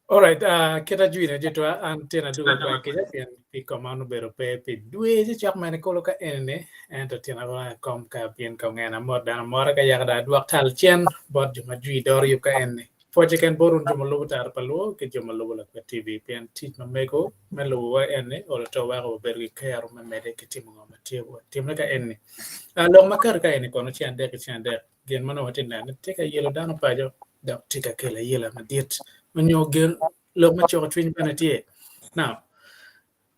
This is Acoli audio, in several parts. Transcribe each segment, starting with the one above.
Alright, uh, kita jwina jitwa an tyen adugo kwa kica pien pi kom an obedo pe pi dwe ci cok mene kolo ka enini ento tyen aromo kom ka pien ka ongena mot dano mora ka yaka da adwok tal cen bot jo ma jwi doro yub ka enini. Pwoc keken bot wun jo ma lubo Tara pa Luo ki jo ma lubo Lakwet TV pien tic ma mego me lubowa enni olo to weko wabedo ki kero me medde ki timo ngo ma tye timre ka enni. Lok ma kato ka enni kono ceng adek ki ceng adek gin ma nongo watye ka neno tye ka yelo dano paco dok tye ka kelo ayela madit onyo gin lok me cuko cwiny bene tye. Now,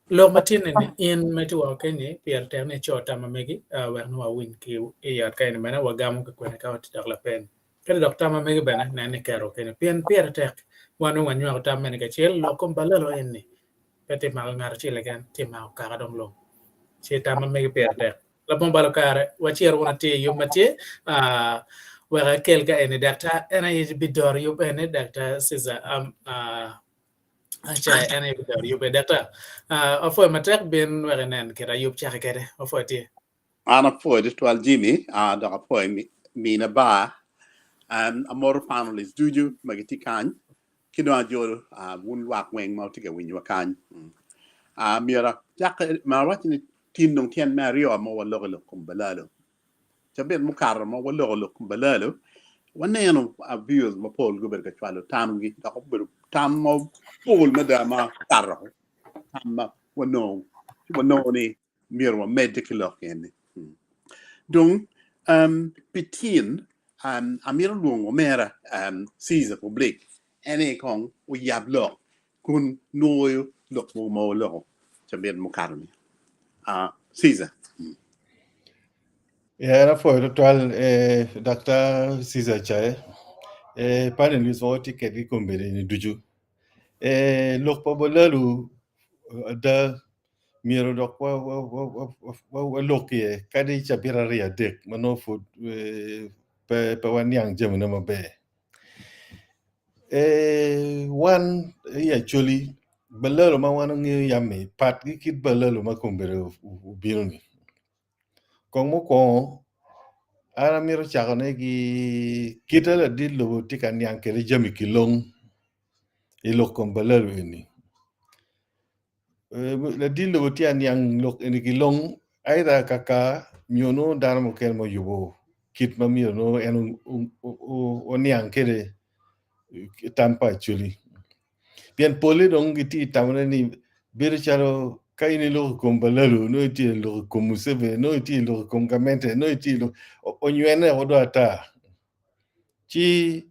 Lok ma tye-ni ni in ma itye woko kenyi pire tek ni ico tam ma megi wek nongo wawiny ki i ot ka eni bene wagamo ki kwene ka watye dok lapeny. Kadi dok tam ma megi bene nen ni iketo kenyo pien pire tek wan weng wanywako tam meno kacel lok kom balalo eni pe tye mako ngat acel keken tye mako kaka dong lung ci tam ma megi pire tek. Labongo balo kare wacito wun atir i yub ma tye wek akel ka eni daktar en aye bidoro yub eni daktar Caesar Aca en aye bidoro yubbe. Daktar, ah, apwoyo matek bin wek inen kit a yub cake kede. Apwoyo tye. An apwoyo tutwal Jimmy, ah, dok apwoyo mi- mina bar. Um, amoto panelists ducu ma gitye kany ki dong ajolo ah, wun lwak weng ma wutye ka winyowa kany. Mm. Ah, myero acake ma awaco ni tin dong tyen me aryo ma waloko i lok kom balalo. Cabit mukato ma waloko lok kom balalo, waneno viewers mapol gubedo ka cwalo tamgi dok obedo tam mapol mada ma kato tam ma wanongo ci wanongo ni myero wamedde ki lok eni. Dong um, pi tin um, amito lwongo omera um, Caesar Public en aye kong oyab lok kun nwoyo lok mogo ma waloko cabit mukato-ni. Ah, Caesar. Yeah, en apwoyo tutwal eh, Dr. Caesar Cae. Eh, panelists wa watye kedgi kombeddi ni ducu. Eh, lok pa balalu ada myero dok wa, wa, wa, wa, wa, wa, walok iye kadi cabit aryo adek ma nongo pud eh, pe, pe waniang jamine maber. Wan i Acholi balalo ma wan wangeyo yam-mi pat ki kit balalo ma kombeddi obino-ni kong mukwongo an amito cakone ki kite ladit lobo tye ka niang kwede jami ki long i lok kom balalo eni. Ladit lobo tye ka niang lok eni ki long either kaka nyo nongo dano mukene ma oyubo kit ma myero nongo en oniang kwede tam pa Acholi pien polle dong gitye ka tamone ni bedo calo ka in iloko i kom balalu nongo itye ka loko i kom Museveni nongo itye ka loko i kom gamente nongo itye ka loko onywene woko dong ata ci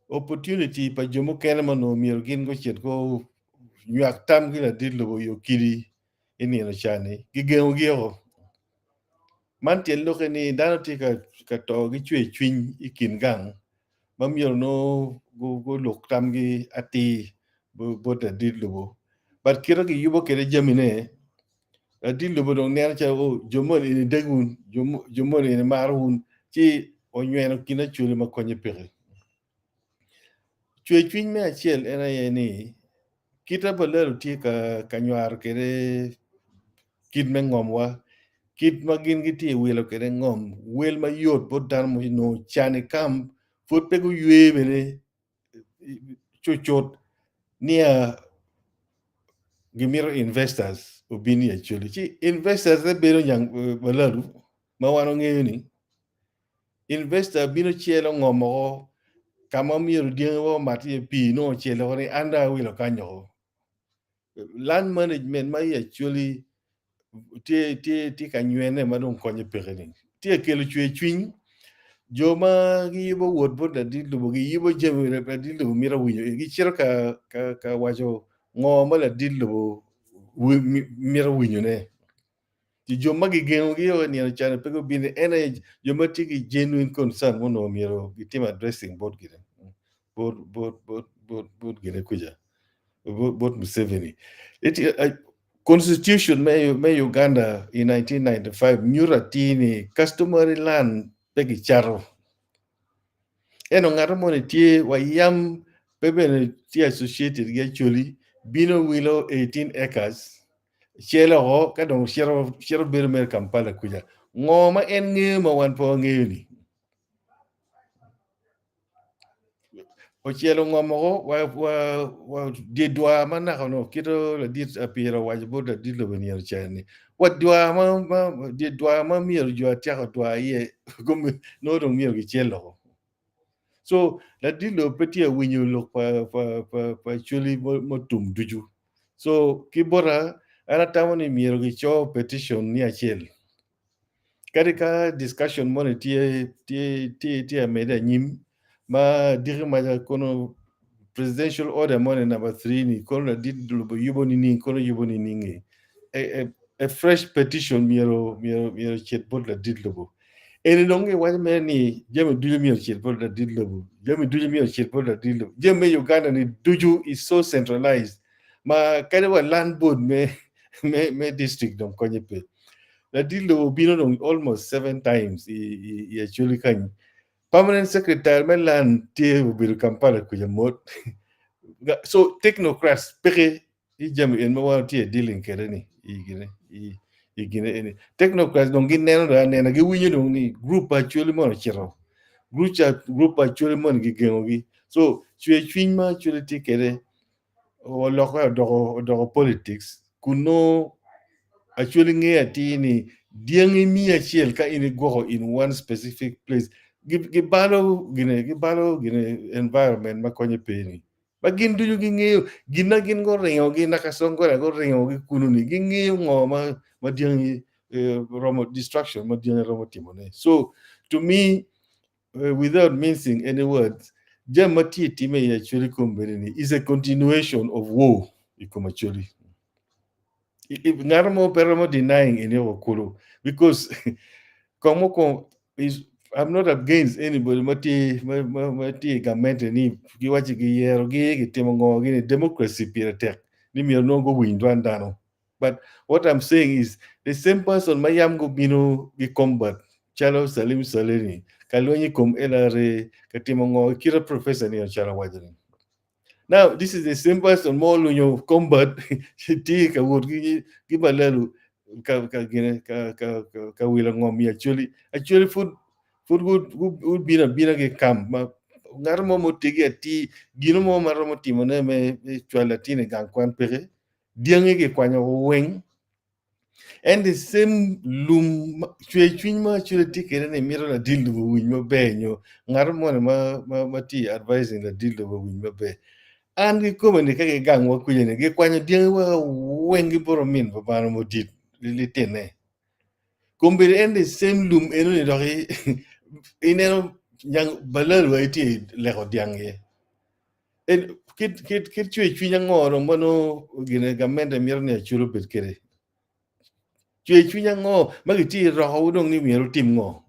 opportunity pa jo mukene ma onongo myero gin gucit gunywak tamgi ladit lobo i okidi i nino ca-ni gigengogi woko. Man tyen lokke ni dano tye ka to ki cwercwiny i kin gang ma myero nongo gulok tamgi atir bot ladit lobo but kit ma giyubo kwede jamine ladit lobo dong neno calo oh jo moni eni degi wun jo moni eni maro wun ci onyweno kin acholi ma konye peke. Cwercwiny me acel en aye ni kite balalo tye ka nywaro kwede kit me ngomwa kit ma gin gitye ka wilo kwede ngom wel mayot bot dano ma onongo can i kam pud pe guywe bene cucut niya gimito investors obin i Acholi ci investors bedo nyang balalu ma wan wangeyo ni investor bino celo ngom woko ka ma myero dyangi wa omat iye pii nongo ocelo woko ni an dong awilo kany woko. Land management ma i Acholi tye tye tye ka nywene ma dong konye peke ni tye ka kelo cwer cwiny jo ma giyubo wot bot ladit lobo giyubo jami ladit lobo mito winyo gicito ka ka ka waco ngo ma ladit lobo mito winyone. Ci jo ma gigengogi o nino cani pe gubino en aye jo ma tye ki genuine concern ma onongo myero gitim addressing bot gine bot bot bot bot bot gine kuca bot, bot Museveni. It, uh, constitution me, me Uganda in 1995 nyuto atir ni customary land pe gicato. Ento ngat moni tye wa yam pe bene tye associated gi Acholi bino wilo 18 acres celo oko ka dong cito cito bedo mere Kampala kuca. Ngo ma en ngeyo ma wan pe wangeyo ni? Ocelo ngom oko wa wa wa dye dwar ma naka onongo kito ladit apira owaco bot ladit lobo nino ca ni wa dwar ma ma dye dwar ma myero jo atyaka odwar iye nongo dong myero gicel oko. So ladit lobo pe tye ka winyo lok pa pa pa pa Acholi mutum ducu. So ki bota an atamo ni myero gico petition ni acel. Kadi ka discussion moni tye tye tye tye amede anyim ma diki maca kono presidential order moni number 3 ni kono ladit lobo yubo nining kono yubo nining a, a, a fresh petition myero myero myero cit bot ladit lobo. Eni dong giwaco mere ni jami ducu myero ocit bot ladit lobo, jami ducu myero ocit bot ladit lobo. Jami me Uganda ni ducu is so centralized ma kadi wa land board me me me district dong konye pe. Ladit lobo obino dong almost 7 times i i, i Acholi kany. Permanent secretary me land tye obedo Kampala kuca mot. So technocrats peke i jami en ma wan tye dealing kwede ni i gine i i gine eni. Technocrats dong gineno dong anena giwinyo dong ni group pa Acholi mono ocito. Group ca group pa Acholi moni gigengogi. So cwer cwiny ma Acholi tye kwede olokke odoko odoko politics kun nongo Acholi ngeyo atir ni dyangi miya acel ka in igwoko in one specific place gibalo gine gibalo gine environment ma konye pe ni. Ma gin ducu gingeyo gin ma gin guringogi Nakasongola guringogi kunu-ni gingeyo ngo ma ma dyangi romo destruction ma dyangi romo timone. So to me without mincing any words jami ma tye time i Acholi kombeddi ni is a continuation of war i kom Acholi. Ngat mo pe romo denying eni woko kulu because kong mukwongo is I'm not against anybody ma tye ma, ma, ma tye i gamente ni giwaci giyerogi gitimo ngo gini democracy pire tek ni myero nongo guwiny dwan dano. But what I'm saying is the same person ma yam gubino gi combat calo Salim Saleh ni ka lweny i kom LRA ka timo ngo kite professor ni ocalo waco ni. Now this is the same person ma olunyo combat tye ka wot gi gi balalu ka ka gine ka ka ka, ka wilo ngom i Acholi. Acholi pud pud gubino abina ki camp ma ngat mo mutegi atir gino mo ma romo timone me cwalo latin i gang kwan peke dyangi kikwanyo weng en the same lum cwer cwiny ma Acholi tye kwede ni mito ladit lobo owiny maber nyo ngat moni ma ma ma tye advising ladit lobo owiny maber. An kikome ni ka gigangwa kuca ni gikwanyo dyangi wa weng gibuto min pa bana madit litine. Kombeddi en the same lum enoni doki ineno nyang balal wa itye leko dyang iye. En kit kit kit cwer cwiny ango dong ma nongo gine gamente mito ni Acholi obed kwede? Cwer cwiny ango ma gitye i rokowu dong ni myero wutim ngo?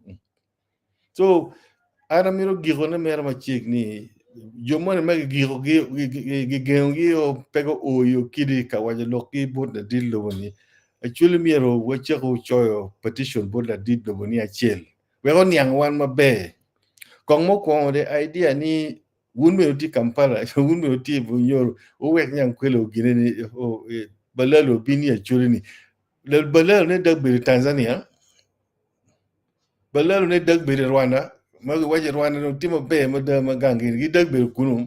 So an amito gikone mere macek ni jo moni ma gigiko gigengogi o pe guo kidi ka waco lok ki bot ladit lobo ni Acholi myero wacako coyo petition bot ladit lobo ni acel wek oniang wan maber. Kong mukwongo the idea ni wun bene wutye Kampala, wun bene wutye Bunyoro, wuwek Nyankwele ogine ni Balalo obin i Acholi ni. Balalo ne dag bedo i Tanzania, Balalo ne dag bedo i Rwanda, ma giwaco Rwanda dong tye maber mada ma gang gini, gidag bedo kunu.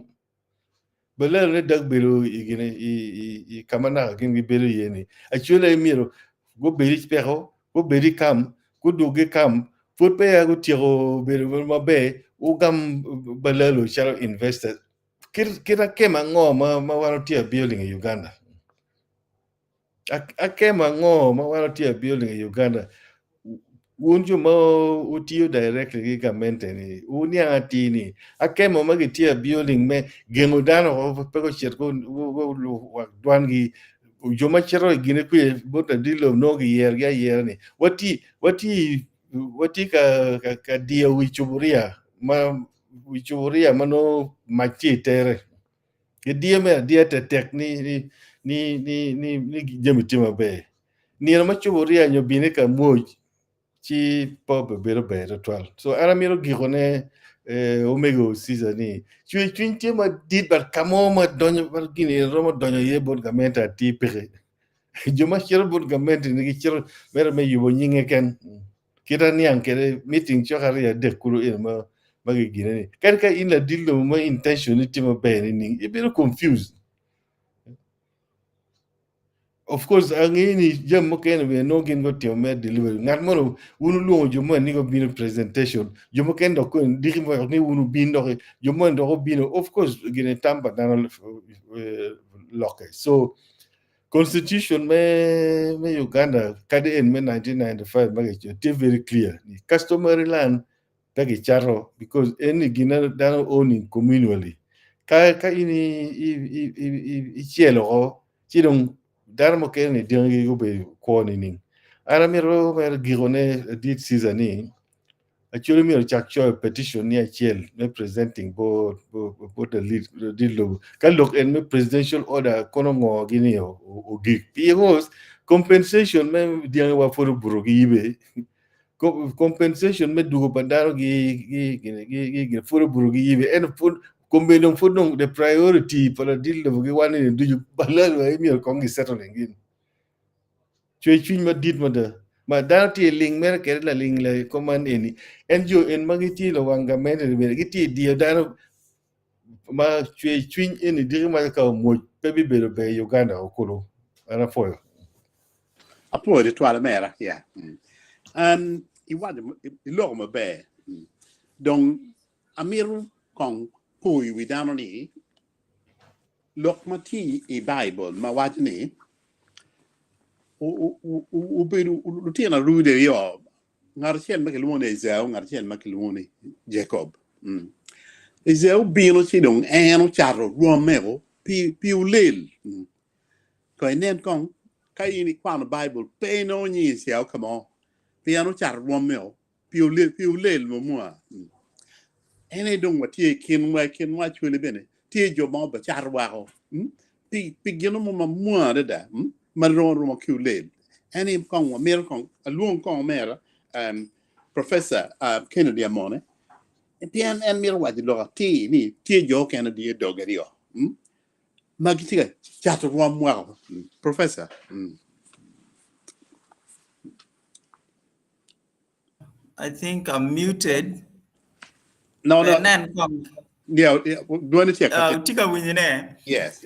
Balalo ne dag bedo i gine i ka ma naka gin gibedo iye ni. Acholi aye myero gubed i peko, gubed i kam, gudug i kam, pud peya gutyeko bedo maber, wugam balalo calo investors. Kit, kit akemo ango ma, ma wan watye building i Uganda? Akemo ango ma wan watye building i Uganda? Wun jo ma wutiyo directly ki gamente ni, wuniang atir ni akemo ma gitye building me gengo dano pe gucit wak dwangi. jo ma cito i gine kwica bot ladit lobo nongo giyerogi ayera ni watye watye watye ka ka ka diyo wi cuburia ma wi cuburia ma nongo mac tye i tere. Gidiyo mere adiya tektek ni ni ni ni ni ni jami tye maber. Nino ma cuburia nyo bine ka mwoc ci pe obibedo ber tutwal. So an amito gikone eh, omego Caesar ni cwer cwiny tye madit but ka mo ma donyo ma gini romo donyo iye bot gamente atir peke. Jo ma cito bot gamente ni gicito mere me yubo nyinge ken. Kit aniang kede meeting cok aryo adek kulu eno ma ma gigine ni kadi ka in ladit lobo ma intention ni tye maber nining ibedo confused. Of course angeyo ni jami mukene bene nongo gin gutimo me delivery ngat mono wun wulwongo jo moni ni gubino presentation jo mukene dok koni diki mo ni wun wubin dok jo moni dok obino of course gine tam pa dano lokke so constitution me me Uganda kadi en me 1995 ma kicoyo tye very clear ni customary land pe gicato because eni gin ma dano owning communally ka ka in icelo oko ci dong dano mukene ni dyangi gubedo kwo nining an amito mere gikone ladit Caesar ni Acholi myero ocak coyo petition ni acel me presenting bot bot ladit lobo ka lok en me presidential order kono ngo gini ogik because compensation me dyangi wa pud obuto ki yibe compensation me dwogo pa dano gi pud obuto ki yibe ento pud kombeddi dong pud dong the priority pa ladit lobo ki wan eni ducu balal aye myero kong gi settling gin cwer cwiny madit mada ma dano tye i ling mere kede laling la koman eni en jo en ma gitye i lawang gamente ni bene gitye i diyo dano ma cwer cwiny eni diki ma ka omwoc pe bibedo ber i Uganda okulu an apwoyo. Apwoyo tutwal omera ya. Um, iwaco iloko maber. Dong amito kong poyo wi dano ni lok ma tye i Baibul ma waco ni obedo lutino arudi aryo, ngat acel ma kilwongo ni Ecau, ngat acel ma kilwongo ni Jacob. Ecau obino ci dong en ocato rwommeo pi olel. Kong inen kong, ka in ikwano Baibul, pe inongo nying Ecau ka mo, pien ocato rwommeo pi olel mamwa. En aye dong watye i kinwa, i kinwa acwali bene tye jo ma obicato wako pi gin mo mamwa adada ma rom aroma ki olel. En aye kong wamito kong alwong kong omera Professor Kennedy Amone pien en mito waco lok atir ni tye jo okene diye doge aryo ma gitye ka cato rwom woko. Professor. I think I'm muted. No, no. Nen kong. Yeah, yeah. Dwani tye ka. Tye ka winyone? Yes.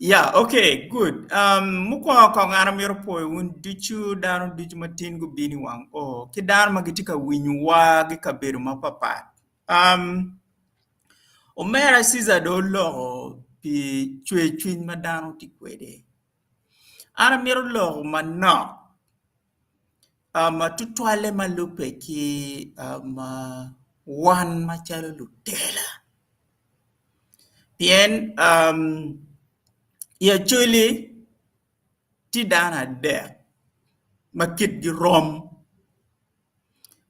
Yeah, okay, good. Um, mukwongo kong an amito pwoyo wun ducu, dano ducu ma tin gubino i wang oo, ki dano ma gitye ka winyowa ki kabedo mapapat. Um, omera Caesar dong oloko pi cwercwiny ma dano tye kwede. An amito loko manok um, tutwalle ma lubbe ki um, wan macalo lutela. Pien um, i Acholi tye dano adek ma kitgi rom.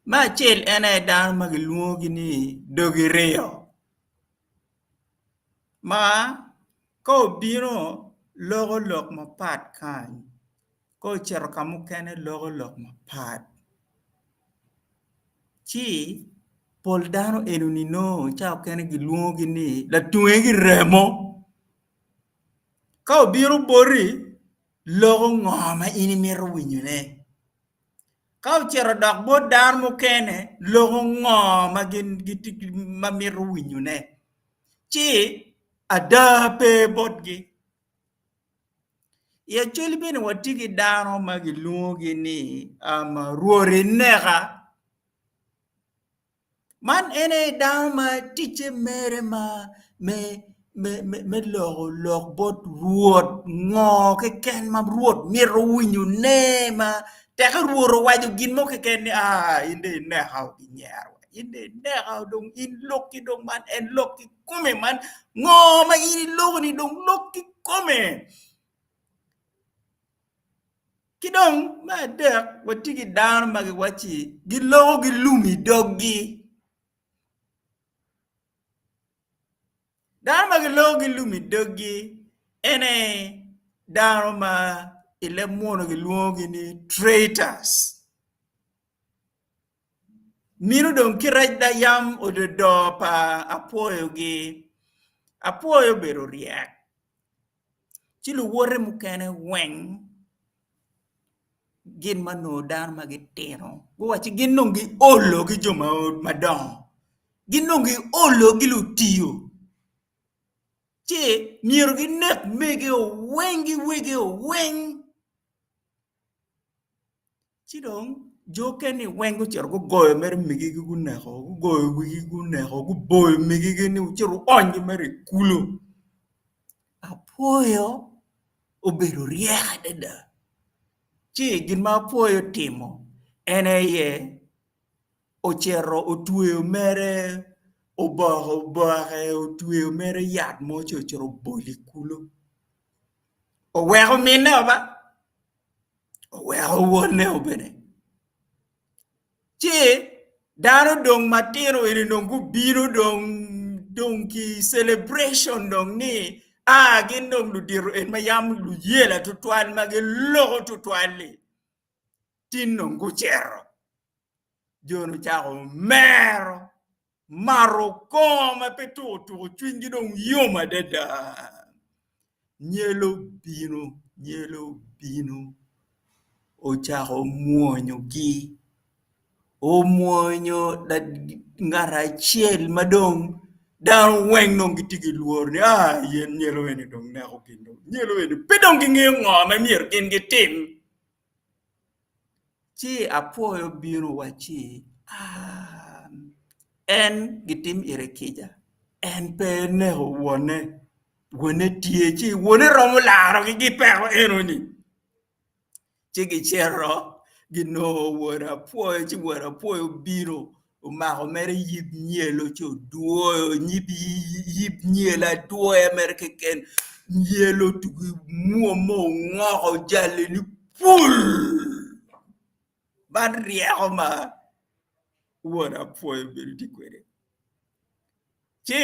Me acel en aye dano ma kilwongogi ni dogi riyo ma ka obino loko lok mapat kany ka ocito ka mukene loko lok mapat ci pol dano enoni nongo ca mukene kilwongogi ni latunge ki remo ka obino boti loko ngo ma in imito winyone. Ka ocito dok bot dano mukene, loko ngo ma gin ma mito winyone, ci ada pe botgi. I Acholi bene watye ki dano ma gilwongogi ni Rwot ineka. Man en aye dano ma ticce mere ma me loko lok bot Rwot ngo keken ma Rwot mito winyone ma teke Rwot owaco gin mo keken ni aa in dong ineka ginyero in dong ineka dong in lokki dong man en lok kikome man ngo ma in iloko-ni dong lok kikome. Ki dong me adek, watye ki dano ma giwacci giloko ki lum i doggi. Dano ma giloko ki lum i doggi en aye dano ma i leb munu gilwongogi ni traitors. Mino dong ki rec da yam ododo pa apwoyogi. Apwoyo obedo ryek ci luwote mukene weng gin ma onongo dano ma gitino guwacci gin dong giolo ki jo madongo gin dong giolo ki lutiyo ci myero ginek mege weng ki wege weng Ci dong jo okene-ni weng gucito gugoyo mere megigi guneko, gugoyo wigi guneko, guboyo megigi ni wucit wuonygi mere i kulu. Apwoyo obedo ryek adada ci gin ma apwoyo otimo en aye ocito otweyo mere oboko oboke otweyo mere yat mo ci ocito obolo i kulu oweko minne ba. oweko wonne bene. Ci dano dong matino eni dong gubino dong dong ki celebration dong ni a gin dong ludito eni ma yam luyela tutwal ma giloko tutwal-li tin dong gucito. Jo-ni ocako mero mato kongo ma pe tuko tuko cwinygi dong yom adada. Nyelo obino, nyelo obino ocako mwonyogi, omwonyo ngat acel ma dong dano weng dong gitye ki lworo ni aa yen nyelo eni dong neko gin dong nyelo eni pe dong gingeyo ngo ma myero gin gitim. Ci apwoyo obino owacci, Aa, en gitim ire kica, en pe eneko wonne, wonne tye, ci wonne romo larogi ki peko enoni. Ci gicito ginongo won apwoyo, ci won apwoyo obino omako mere yib nyelo ci odwoyo yib nyelo adwoya mere keken nyelo otugi mwom ma ongoko jali ni pul man ryeko ma won apwoyo obedo tye kwede ci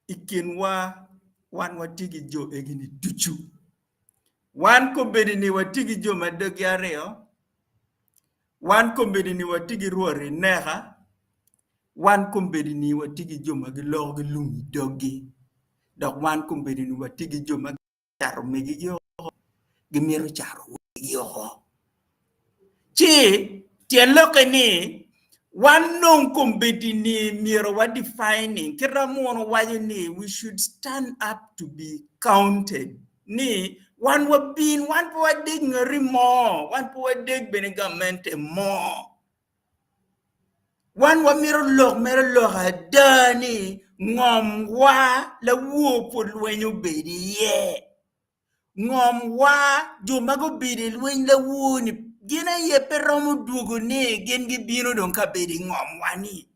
i kinwa wan watye ki jo egi-ni ducu. Wan kombeddi-ni watye ki jo ma doggi aryo, wan kombeddi-ni watye ki rwot ineka, wan kombeddi-ni watye ki jo ma giloko ki lum i doggi, dok wan kombeddi-ni watye ki jo ma cato omegigi woko, gimito cato wegigi woko. Ci tyen lokke ni wan dong kombeddi ni myero wa defining kit ma muno waco ni we should stand up to be counted ni wan wabin wan pe wadeg ngati mo wan pe wadeg bene gamente mo wan wamito lok mere lok ada ni ngomwa lawor pud lweny obedo iye. Ngomwa jo ma gubedo i lweny lawor-ni gin aye pe romo dwogo ni gin gibino dong ka bedo i ngomwa-ni.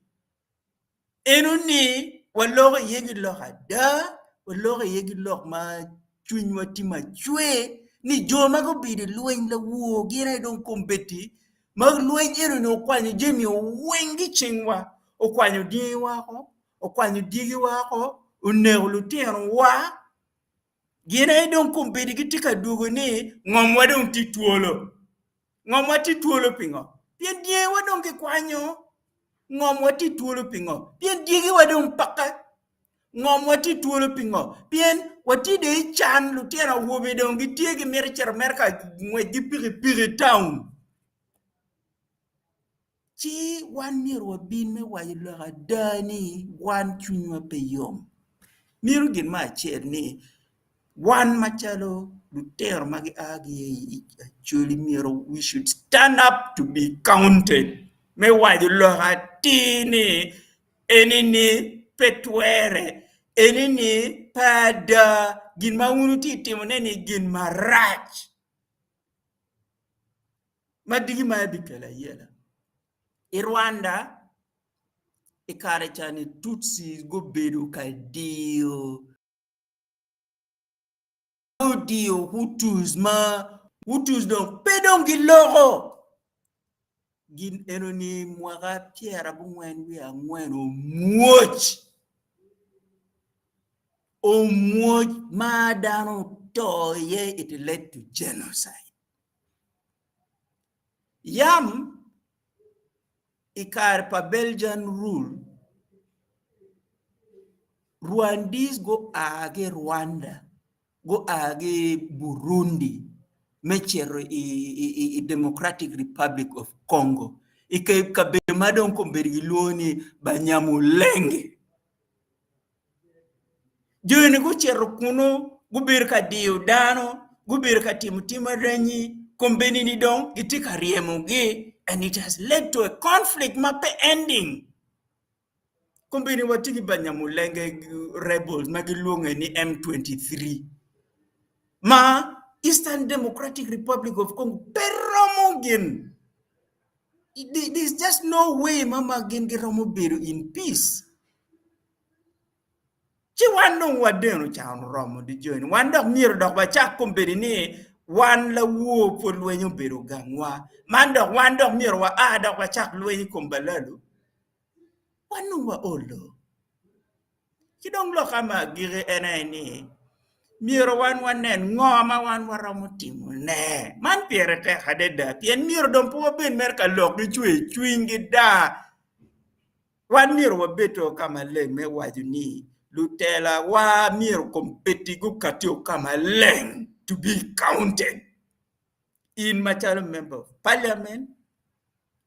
Eno-ni waloko iye ki lok ada, waloko iye ki lok ma cwinywa tye macwer ni jo ma gubedo i lweny lawor gin aye dong kombeddi ma lweny eno-ni okwanyo jami weng ki i cingwa, okwanyo dyangiwa woko, okwanyo dyegiwa woko, oneko lutinowa. Gin aye dong kombeddi gitye ka dwogo ni ngomwa dong tye twolo. Ngomwa tye twolo pingo? Pien dyewa dong kikwanyo. Ngomwa tye twolo pingo? Pien dyegiwa dong peke. Ngomwa tye twolo pingo? Pien watye dong i can, lutino awobe dong gitye gimito cito mere ka ngwec ki pikipiki i taun. Ci wan myero wabin me waco lok ada ni wan cwinywa pe yom. Mito gin mo acel ni wan macalo lutino ma gia ki i Acholi myero we should stand up to be counted me waco lok atir ni eni-ni pe twere, eni-ni pe ada, gin ma wun wutye ka timone-ni gin marac. Ma diki ma ebikelo ayela. I Rwanda, i kare ca-ni Tutsi gubedo ka diyo gudiyo Hutus ma. Hutus dong pe dong giloko. Gin enoni mwaka pyerabongwen wiye angwen omwoc. Omwoc ma dano oto iye it led to genocide. Yam i kare pa Belgian rule, Rwandese gua ki i Rwanda, gua ki i Burundi me cito i Democratic Republic of Congo i kabedo ma dong kombeddi gilwongo ni Banyamulenge. Joni gucito kunu gubedo ka diyo dano, gubedo ka timo tim aranyi, kombeddi-ni dong gitye ka ryemogi and it has led to a conflict ma pe ending. Kombeddi watye ki Banyamulenge rebels ma gilwonge ni M23 ma Eastern Democratic Republic of Congo pe romo gin. There's just no way ma ma gin giromo bedo in peace. Ci wan dong wadeno can oromo di joni. Wan dok myero dok wacak kombeddi ni wan lawor pwod lweny obedo gangwa. Man dok wan dok myero wa a dok wacak lweny i kom balalu. Wan dong waolo. Ki dong loka me agikki en aye ni myero wan wanen ngo ma wan waromo timone. Man pire tek adada pien myero dong pe wabed mere ka lok ki cwercwiny ki daa. Wan myero wabedo ka maleng me waco ni lutelawa myero kombeddi gukati ka maleng to be counted. In macalo member of parliament,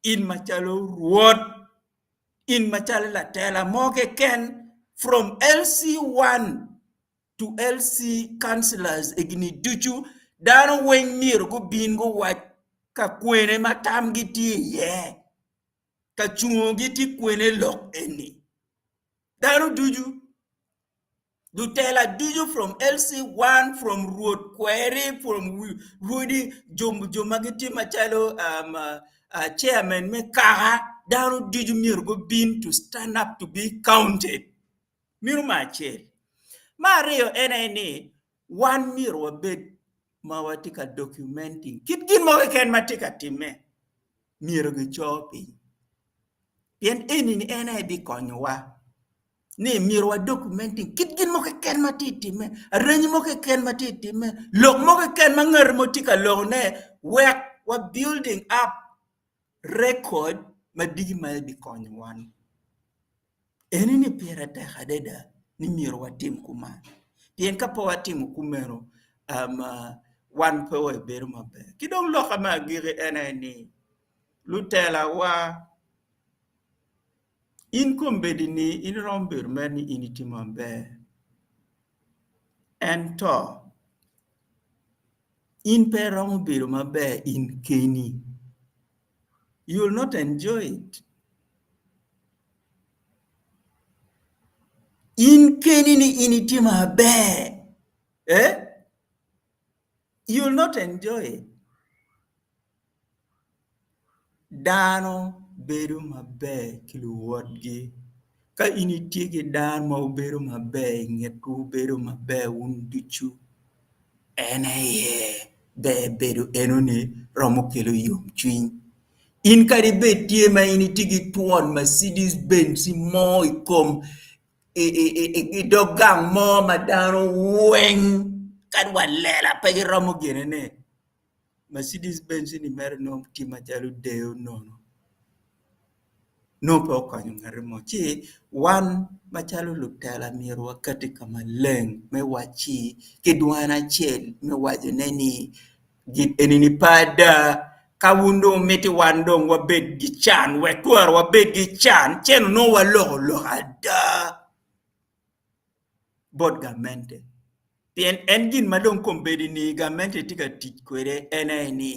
in macalo rwot, in macalo latela mo keken from LC1 to LC councillors egini ducu dano weng myero gubin guwac ka kwene ma tamgi tye iye. ka cungogi tye kwene lok eni. Dano ducu, lutela ducu from LC1, from Rwot Kweri, from Rwodi, jo, jo ma gitye macalo um, uh, uh, chairman me kaka, dano ducu myero gubin to stand up to be counted. Meno me acel. Me aryo en aye ni wan myero wabed ma watye ka documenting kit gin mo keken ma tye ka timme. myero gico piny pien eni-ni en aye bikonyowa ni myero wa documenting kit gin mo keken ma tye ka timme, arenyi mo keken ma tye ka timme, lok mo keken ma ngat mo tye ka lokone wek wa building up record ma diki ma bikonyo wan. Eni-ni pire tek adada ni myero watim kuman pien ka pe watimo kumeno wan pe wabedo maber. Ki dong loka me agikki en aye ni lutelawa in kombeddi-ni in iromo bedo mere ni in itye maber ento in pe iromo bedo maber in keni. You will not enjoy it. In keni ni in itye maber. Eh? You will not enjoy it. Dano bedo maber ki luwotgi. Ka in itye ki dano ma wubedo maber i ngetwu, wubedo maber wun ducu, en aye ber bedo enoni romo kelo yomcwiny. In kadi bed tye ma in itye ki twon Mercedes Benz mo i kom i dog gang mo ma dano weng kadi wa lela pe giromo ginene, Mercedes Benz ni mere nongo tye macalo deyo nono. Nongo pe okonyo ngat mo. Ci wan macalo lutela myero wakati ka maleng me wacci ki dwan acel me wacone ni gin eni-ni pe ada ka wun dong wumiti wan dong wabed ki can wek twero wabed ki can ci nongo waloko lok ada. bot gamente pien en gin ma dong kombeddi-ni gamente tye ka tic kwede en aye ni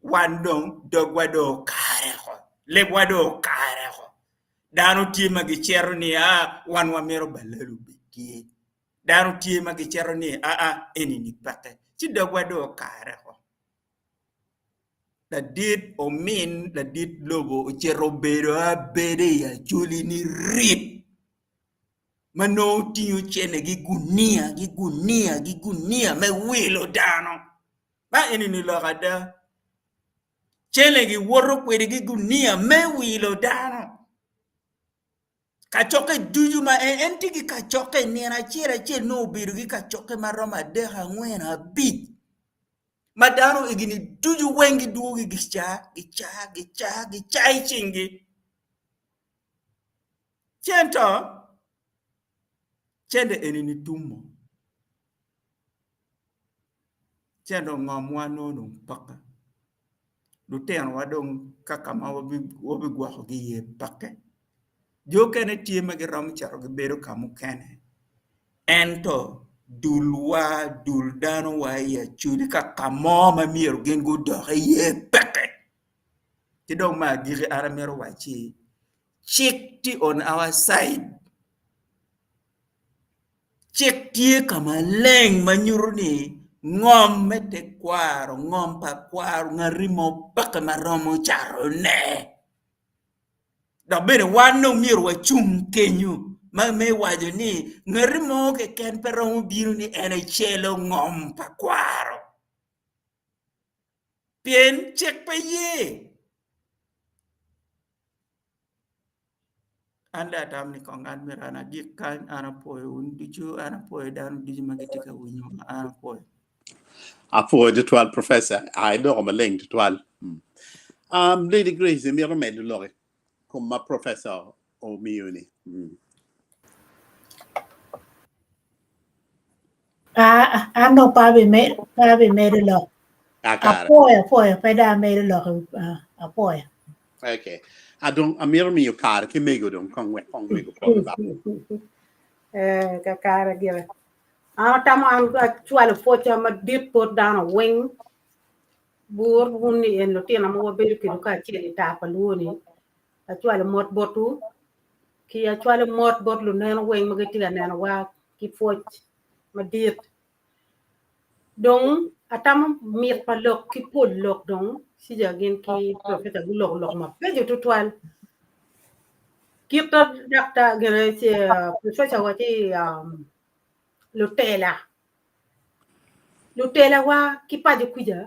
wan dong dogwa dong okare oko lebwa dong okare oko dano tye ma gicito ni aa wan wamito balal obed tye dano tye ma gicito ni aa eni-ni peke ci dogwa dong okare oko ladit omin ladit lobo ocito obedo abeda i acholi ni rip. ma nongo tingo cente ki gunia ki gunia ki gunia me wilo dano. Ma eni-ni lok ada. Cente giwoto kwede ki gunia me wilo dano. Kacokke ducu ma en, en tye ki kacokke nino acel acel nongo obedo ki kacokke ma romo adek, angwen, abic ma dano egini ducu weng gidwogo ki gica, gica, gica, gica i cinggi. Ci ento cente eni-ni tum-mo. Cente ongomwa nongo dong peke. Lutinowa dong ka ka ma wabigwokogi iye peke. Jo okene tye ma giromo cito gibedo ka mukene ento dulwa dul danowa i Acholi ka ka mo ma myero gin gudok iye peke. Ki dong me agikki an amito wacci cik tye on our side. Cik tye ka maleng ma nyuto ni ngom me tekwaro, ngom pa kwaro ngati mo peke ma romo catone dok bene wan dong myero wacung kenyo ma me waco ni ngati mo keken pe romo bino ni en ecelo ngom pa kwaro pien cik pe ye. An dong atamo ni kong an myero an agik kany, an apwoyo wun ducu, an apwoyo dano ducu ma gitye ka winyo an apwoyo. Apwoyo tutwal Professor. Ah, idoko maleng tutwal. Um, Lady Grace, imito medo lok i kom ma Professor omiyo ni? Mm. Ah, an dong pe abimedo lok. Kakare. Apwoyo, apwoyo, pe dong amedo lok, ah, apwoyo. Okay. Ah, dong amito miyo kare ki mego dong kong wek kong mego pwony ba. Eh, kakare gire. An atamo an acwalo pwoca madit bot dano weng. Bur wun ni en lutino ma wabedo kedwu kacel i tar pa luo ni. Acwalo mot botwu ki acwalo mot bot luneno weng ma gitye ka nenowa ki pwoc madit. Dong atamo mit pa lok ki pol lok dong Cija gin ki professor guloko lok mabeco tutwal. Kit ma daktar gine ci professor waci um, lutela lutelawa ki paco kuca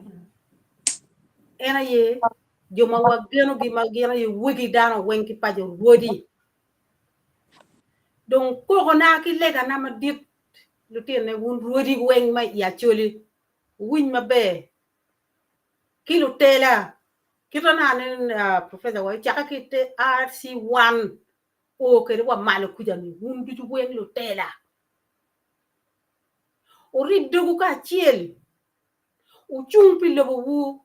en aye jo ma wagenogi ma gin aye wegi dano weng ki paco rwodi. Dong kokona ki legana madit Lutine wun rwodi weng ma i Acholi, wuwiny maber ki lutela kit ma nongo aneno Professor wa ocake ki te RC1 o kwede wa malo kuca ni wun ducu weng lutela. Wurib dogu kacel, wucung pi lobowu,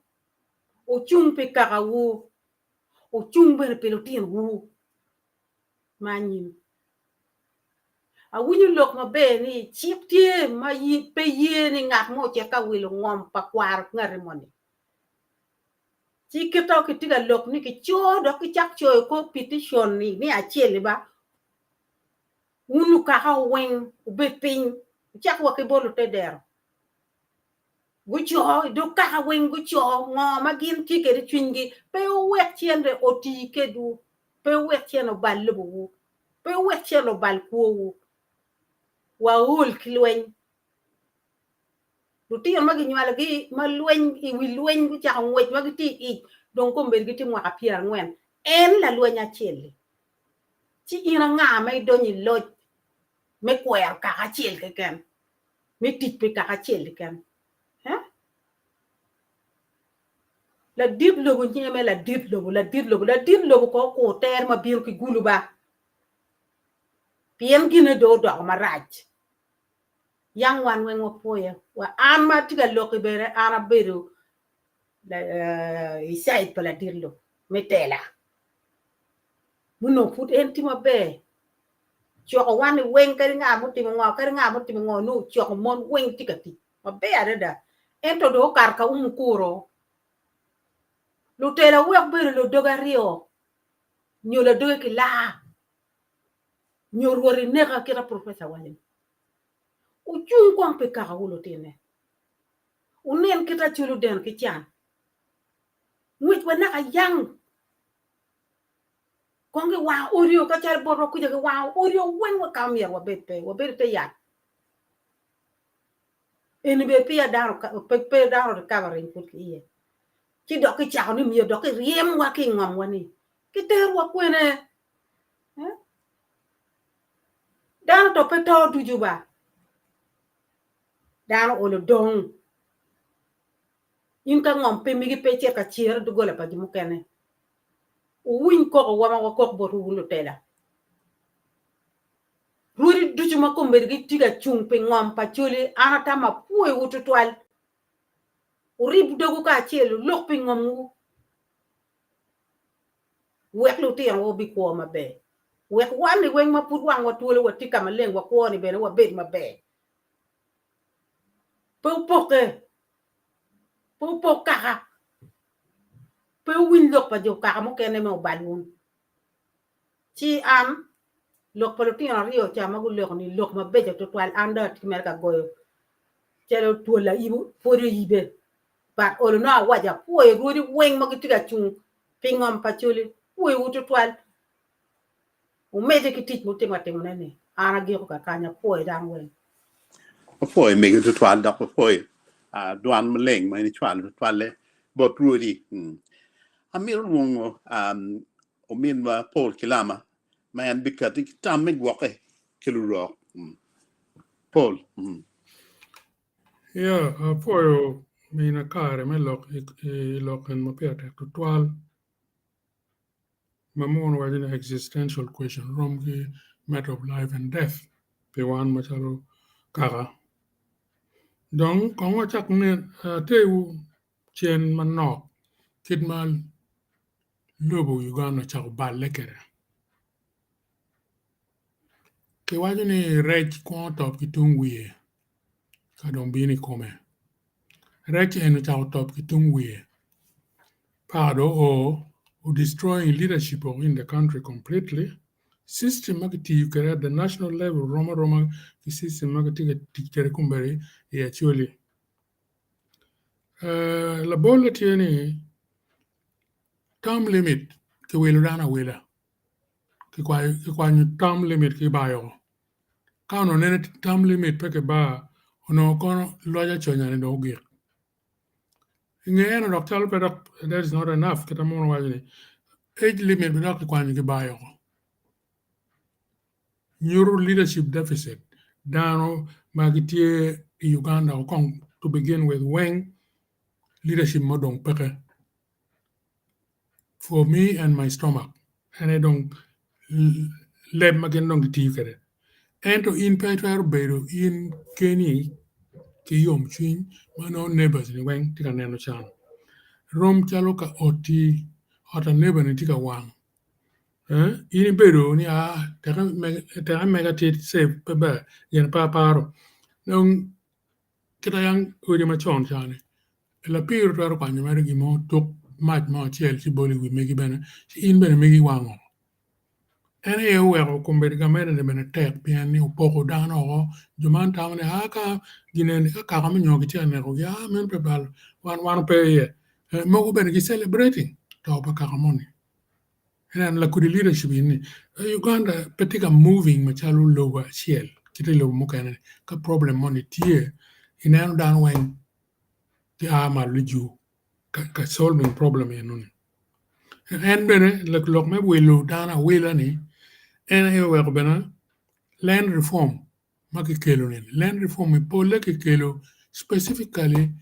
wucung pi kakawu, wucung bene pi lutinowu ma anyim. Awinyo lok maber ni cik tye ma pe ye ni ngat mo ocit ka wilo ngom pa kwaro ki ngati moni. Ci kit ma kitye ka lok ni kico dok kicak coyo kor petition ni me acel-li ba, wun lukaka weng wubed piny wucak wa ki bot lutedero. Guco i dog kaka weng guco ngo ma gin tye kwede i cwinygi. Pe wuwek cente oti kedwu, pe wuwek cente obal lobowu. Pe wuwek cente obal kwowu. Waol ki lweny. Lutino ma ginywalogi ma lweny i wi lweny gucako ngwec ma gitye i ic dong kombeddi gitye mwaka pyerangwen. En lalweny acel-li. Ci in anga ma idonyo i loc me kwero kaka acel keken, me tic pi kaka acel keken? Eh? Ladit lobo nyinge me ladit lobo, ladit lobo, ladit lobo ko okur tere ma bino ki gulu ba. Pien gine do odoko marac. Yang wan weng wapwoye. Wa an ma atye ka loki bene an abedo i side pa ladit lobo me tela. Munongo pud en tye maber. Coko wan ni weng kadi nga mutimo ngo kadi nga mutimo ngo nongo coko mon weng tye ka tic. Maber adada. Ento dong okato ka umu kuro. Lutela wek bedo ludoge aryo nyo ladoge ki laa nyo rwot ineka kita professor waco ni. Wucung kong pi kakawu lutine. Wunen kit acol odeno ki can. Ngwec wa naka yang. Kong giwango odi ka calo botwa kuca giwango odi weng wa ka myero wabed pe, wabed i te yat. Eni bene peya dano pe dano recovering pud ki iye. Ci dok kicako ni myero dok kiryemwa ki i ngomwa ni. Kiterowa kwene? Eh? Dano to pe to ducu ba. Dano olo dong. In ka ngom pe migi pe icit ka cere i doggola pa jo mukene. Wuwiny kokowa ma wakok botwu wun lutela. Rwodi ducu ma kombeddi gitye ka cung pi ngom pa Acholi, an atamo apwoyowu twatwal. Wurib dogwu kacel, wulok pi ngomwu, wek lutinowa obikwo maber. Wek wan-ni weng ma pud wangwa twolo watye ka maleng wakwo-ni bene wabed maber. Pe wupokke, pe wupok kaka, pe wuwiny lok pa jo kaka mukene me obal wun. Ci an, lok pa lutino aryo ca ma guloko ni lok mabeco twatwal, an dong atye mere ka goyo calo twol aibo pwod oyibe. But olo nongo awaco apwoyo rwodi weng ma gitye ka cung pi ngom pa Acholi, apwoyowu twatwal. Wumedde ki tic ma wutye ka timone ni. An agiko kakany, apwoyo dano weng. Apwoyo mego twatwal dok apwoyo dwan maleng ma in icwalo twatwalle bot rwodi. Amito lwongo ominwa Paul Kilama ma en bikati ki tam me gwokke ki lurok. Paul. Ya, apwoyo mina kare me lok i lok en ma pire tek tutwal ma muno waco ni existential question rom ki matter of life and death pi wan macalo kaka. Dong kong wacak aterwu cen manok kit ma lobo Uganda ocako balle kwede. Kiwaco ni rec kwongo top ki tung wiye ka dong bino i kome. Rec eni ocako top ki tung wiye paka dong oo o destroying leadership in the country completely. System ma kitiyo kwede at the national level rom aroma ki system ma kitye ka tic kwede kombeddi i Acholi. Labolle tye ni term limit kiwilo dano awila kikwanyo term limit ki bayo ka onongo nene term limit pe kibar onongo kono loc aconya ni dong ogik. I nge eno dok calo pe dok that is not enough kit ma muno waco ni age limit bene dok kikwanyo kibayo nyuto leadership deficit dano ma gitye i Uganda kong to begin with weng leadership mo dong peke for me and my stomach en aye dong leb ma gin dong gitiyo kwede ento in pe itwero bedo in keni ki yomcwiny ma nongo neighbors ni weng tye ka neno can rom calo ka oti ot a neighbor ni tye ka wang In ibedo ni aa teke mega tye safe pe ber gin pe aparo dong kit ma yam odi macon cani lapir twero kwanyo mere gin mo tuk mac mo acel ci bolo i wi megi bene ci in bene megi wango en aye oweko kombeddi gamente ni bene tek pien ni opoko dano woko jo man tamo ni aa ka gin eni ka kaka me nyo gitye ka nekogi aa meno pe bal wan wan pe iye mogo bene gi celebrating to pa kaka moni. Ineno lakodi leadership eni Uganda pe tye ka moving macalo lobo acel kit lobo mukene ni ka problem moni tye ineno dano weng gia malo ni ka solving problem enoni. En bene lok me wilo dano awila ni en aye oweko bene land reform ma kikelo ni land reform ni pole kikelo specifically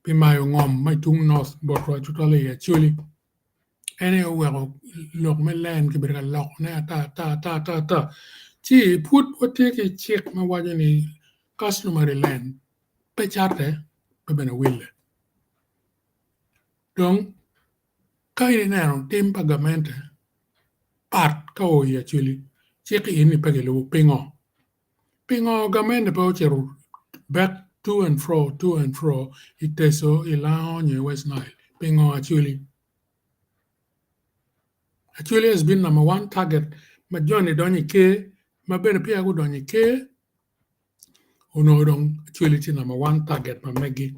pi mayo ngom ma i tung north botwa tutwalle i Acholi. En aye oweko lok me land kibedo ka lokone ata ata ata ata ata ci pud watye ki cik ma waco ni customary land pe cate pe bene wille dong ka in ineno tim pa gamente pat ka oo i Acholi cik eni pe kilubo pingo? Pingo gamente pe ocito back to and fro to and fro i Teso, i Lango nyo i West Nile? Pingo Acholi? Acholi has been number one target ma joni donyo i ker ma bene peya gudonyo i ker onongo dong Acholi tye number one target ma megi.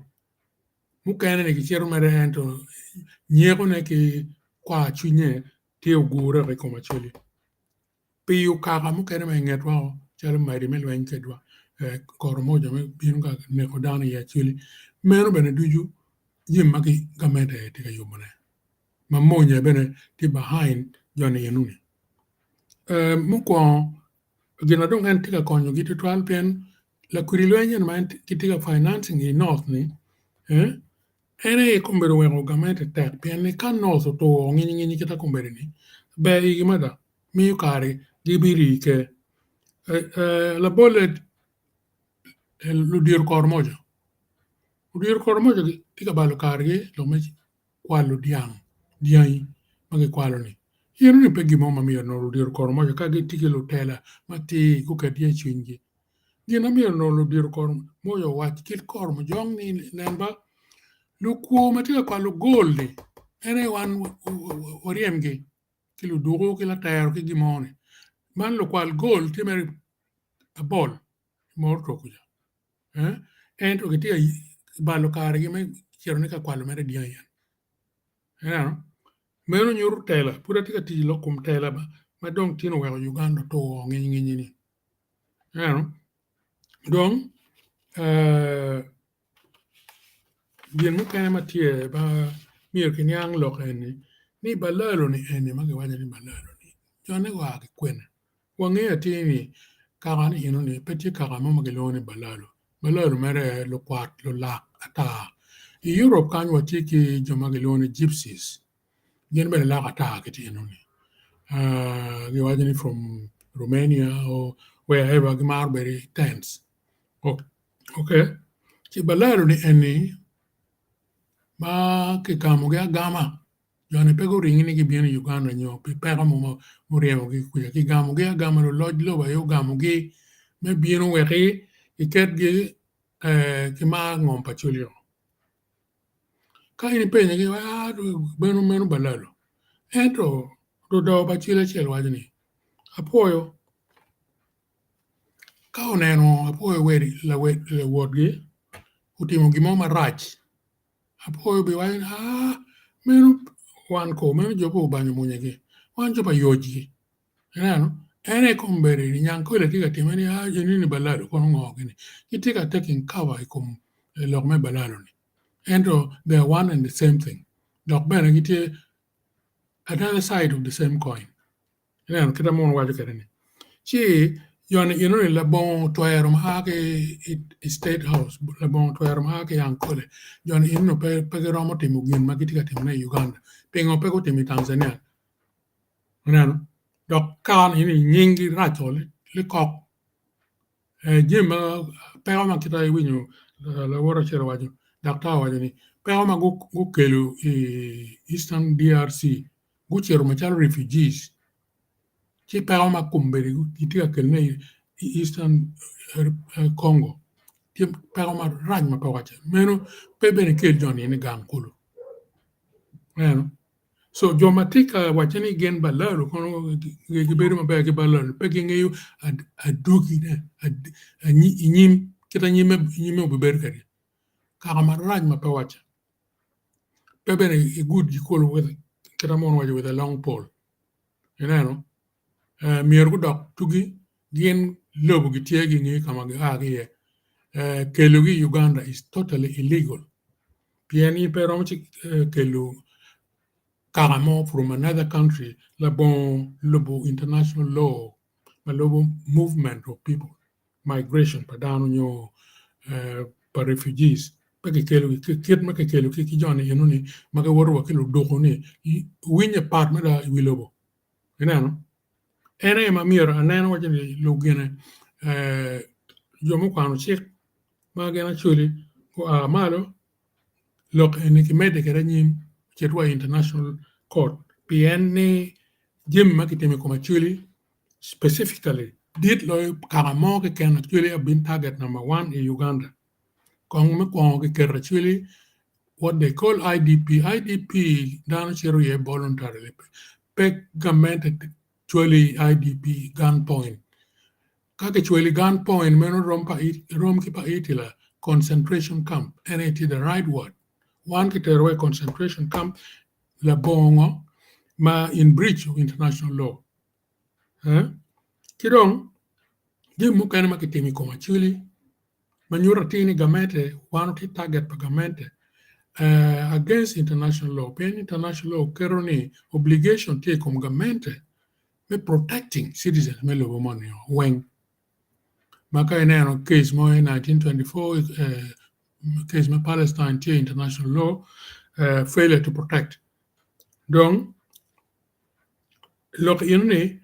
Mukene ni gicito mere ento nyekone ki kwar cwinye tye ogure i kom Acholi. Pi okaka mukene ma i ngetwa calo madi me lweny kwedwa. Koromoja me bino ka neko dano i Acholi. Meno bene ducu jami ma gamente aye tye ka yubone ma mony aye bene tye behind joni enoni. Mukwongo gin ma dong en tye ka konyogi tutwal pien lakwidi lweny eni ma gitye ka financing i north ni en aye kombeddi oweko gamente tek pien ni ka north otur nginyi nginyi kita kombeddi ni ber igi mada miyo kare gibiri ke. Labolle ludito koromoja, ludito koromoja gitye ka balo kargi lok me kwalo dyang, dyangi ma kikwalo-ni. Eno ni pe gin mo ma myero onongo ludito koromoja ka gitye ki lutela matir guket iye cwinygi. Gin ma myero onongo ludito koromoja owac ki koromojong ni nen ba lukwo ma tye ka kwalo gol-li en aye wan waryemgi ki luduku ki latero ki gin mo ni. Man lukwal gol tye mere abol moro tok kuca ento gitye ka balo karegi me cito ni ka kwalo mere dyangi eni ineno meno nyuto tela pud atye ka tic lok kom tela ma dong tin oweko Uganda otur nginyi nginyi ni ineno dong gin mukene ma tye ma myero kiniang lok eni ni balalo ni eni ma kiwaco ni balalo ni jone gua ki kwene? Wangeyo atir ni kaka ni enoni pe tye kaka mo ma gilwongo ni balalo. Balalo mere lukwat lulak ata. I Europe kany watye ki jo ma gilwongo ni gypsies gin bene lak ata gitye enoni giwaco ni from Romania or wherever gimaro bedo i tents ok ci balalo ni eni ma kigamogi agama joni pe guringi ni gibino i Uganda nyo pi peko mo ma oryemogi kuca kigamogi agama luloc lobo aye ogamogi me bino wek kiketgi ki mar ngom pa Acholi-o. Ka in ipenyogi aa meno meno balalo ento ludongo pa Acholi acel waco ni apwoyo ka oneno apwoyo lawotgi otimo gin mo marac Apwoyo biwaco ni, Aa, meno wan ko, meno jo pa obanyo munyagi, wan jo pa yocgi. Ineno? En aye kombeddi ni nyangkole tye ka time ni, aa, eni ni balalo kono ngo gini? Gitye ka taking cover i kom lok me balalo ni. Ento they are one and the same thing. Dok bene gitye another side of the same coin. Ineno kit ma muno waco kwede ni ci joni enoni labongo twero ma a ki i state house labongo twero ma a ki i Ankole joni enoni pe giromo timo gin ma gitye ka timone i Uganda pingo pe gutimo i Tanzania ineno dok kare eni nyinggi raco likok Jami ma peko ma kita iwinyo lawot acel owaco daktar owaco ni peko ma gukelo i Eastern DRC gucito macalo refugees ci peko ma kombeddi gitye ka kelone i Eastern Congo tye peko marac ma pe wacce meno pe bene ikel joni ni gang kulu ineno. So jo ma tye ka wacce ni gin balalo kono gibedo maber ki balalo pe gingeyo adwogine inyim kit anyime nyime obibedo kwede kaka marac ma pe wacce pe bene igud gikulu kit ma mono owaco with a long pole ineno myero gudok tugi gin lobo gitye gingeyo ka ma gia ki iye kelogi i Uganda is totally illegal pien in pe iromo ci kelo kaka mo from another country labongo lubo international law ma lubo movement of people migration pa dano nyo pa refugees pe kikelogi kit ma kikelogi ki joni enoni ma giwoto wa ki luduku ni winye pat mada i wi lobo ineno en aye ma myero aneno waco ni lugine jo mukwano cik ma gin Acholi gua malo lok eni kimedde kwede anyim ocit wa i international court pien ni jami ma kitimo i kom Acholi specifically dit loyo kaka mo keken Acholi have been target number one i Uganda kong me kwongo kiketo Acholi what they call IDP, IDP dano cito iye voluntarily pe gamente cwali i IDP gun point Ka kicwelo i gun point meno rom pa rom ki pa Hitler concentration camp en aye tye the right word. Wan kiterowa i concentration camp labongo ngo ma in breach of international law. Eh? Ki dong jami mukene ma kitimo i kom Acholi. Ma nyuto atir ni gamente wan watye target pa gamente against international law pien international law keto ni obligation tye i kom gamente me protecting citizens me lobo moni weng. Ma ka ineno case mo i 1924 case me Palestine tye international law failure to protect. Dong lok eno ni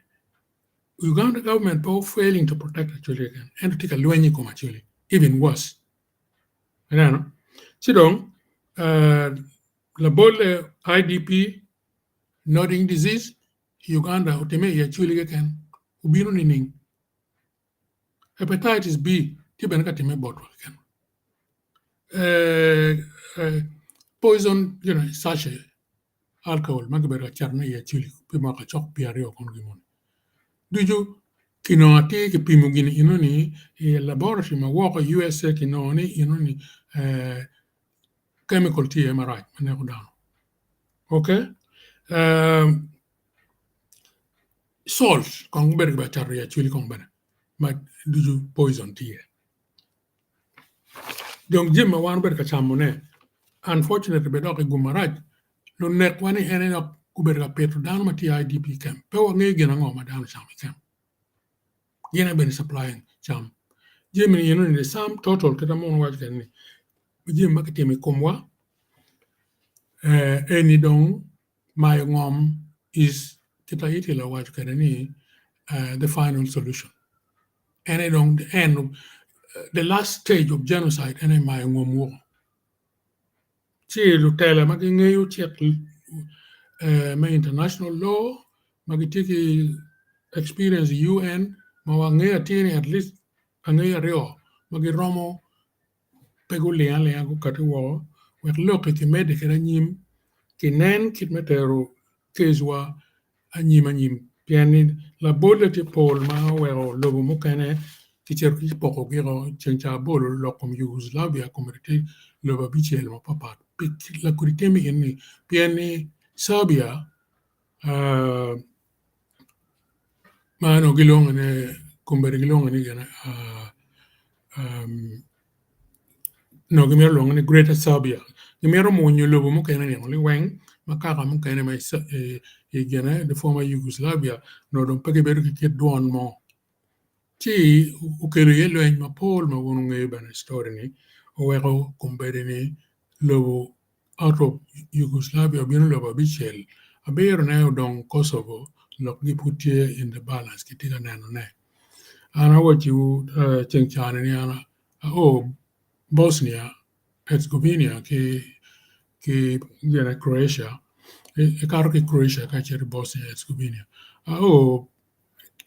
Uganda government pe failing to protect Acholi keken ento tye ka lweny i kom Acholi even worse. Ineno? Ci dong labolle IDP nodding disease i Uganda otimme i Acholi keken obino nining? Hepatitis B tye bene ka timme botwa keken. Poison sachet alcohol ma kibedo ka catone i Acholi pi mwaka cok pyeraryo kono ki moni ducu kinongo atir kipimo gin enoni i laboratory ma woko i USA kinongo ni enoni chemical tye iye marac ma neko dano ok salt kong gubedo ka cato i Acholi kong bene ma ducu poison tye iye. Dong jami ma wan wabedo ka camone unfortunately bene dok i gum marac lunekwa ni en aye dok gubedo ka pito dano ma tye i IDP camp pe wangeyo gin ango ma dano camo i camp gin aye bene supplying cam jami ni enoni the sum total kit ma muno waco kwede ni jami ma kitimo i komwa eni dong mayo ngom is kit ma Itila owaco kwede ni the final solution. En aye dong the end of the last stage of genocide en aye mayo ngom woko. Ci lutela ma gingeyo cik me international law ma gitye ki experience i UN ma wangeyo atir ni at least angeyo aryo ma giromo pe guling alinga gukati woko wek lok-ki kimedde kwede anyim kinen kit me tero case wa anyim anyim pien ni labolle tye pol ma oweko lobo mukene kicito ki poko giko ceng ca abolo lok kom Yugoslavia komiti tye lobo abicel mapapat pi lakodi timi eni pien ni Serbia ma onongo gilwongo ni kombeddi gilwongo ni gine onongo gimito lwongo ni Greater Serbia gimito mwonyo lobo mukene ni liweng ma kaka mukene ma i gine the former Yugoslavia onongo dong pe gibedo ki kit dwon mo ci okelo iye lweny mapol ma wun wungeyo bene story ni oweko kombeddi ni lobo out of Yugoslavia obino lobo abicel, abirone odong Kosovo lokgi pud tye in the balance kitye ka nenone. An awacciwu ceng cani ni an ao Bosnia Herzegovina ki ki gine Croatia ikato ki Croatia ka icito i Bosnia Herzegovina ao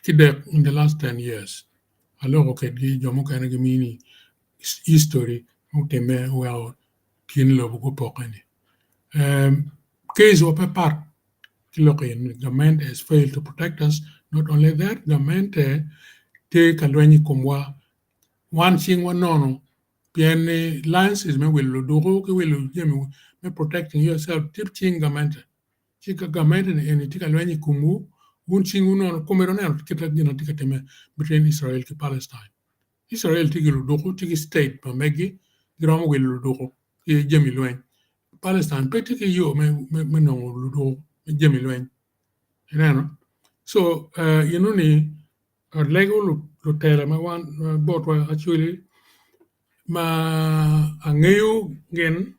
kidek in the last 10 years aloko kedgi jo mukene gimini history mutimme oweko kin lobo gupoke-ni. Case wa pe pat ki lok eni gamente has failed to protect us not only that gamente tye ka lweny i komwa wan cingwa nono pien ni license me wilo luduku ki wilo jami me protecting yourself tye cing gamente ci ka gamente ni eni tye ka lweny i komwu wun cingwu nono kome dong neno kit ma gin tye ka timme between Israel ki Palestine. Icrael tye ki luduku, tye ki state ma megi giromo wilo luduku ki jami lweny. Palestine pe tye ki yo me nongo luduku me jami lweny. Ineno? So eno ni alego lutela ma wan botwa actually ma angeyo gin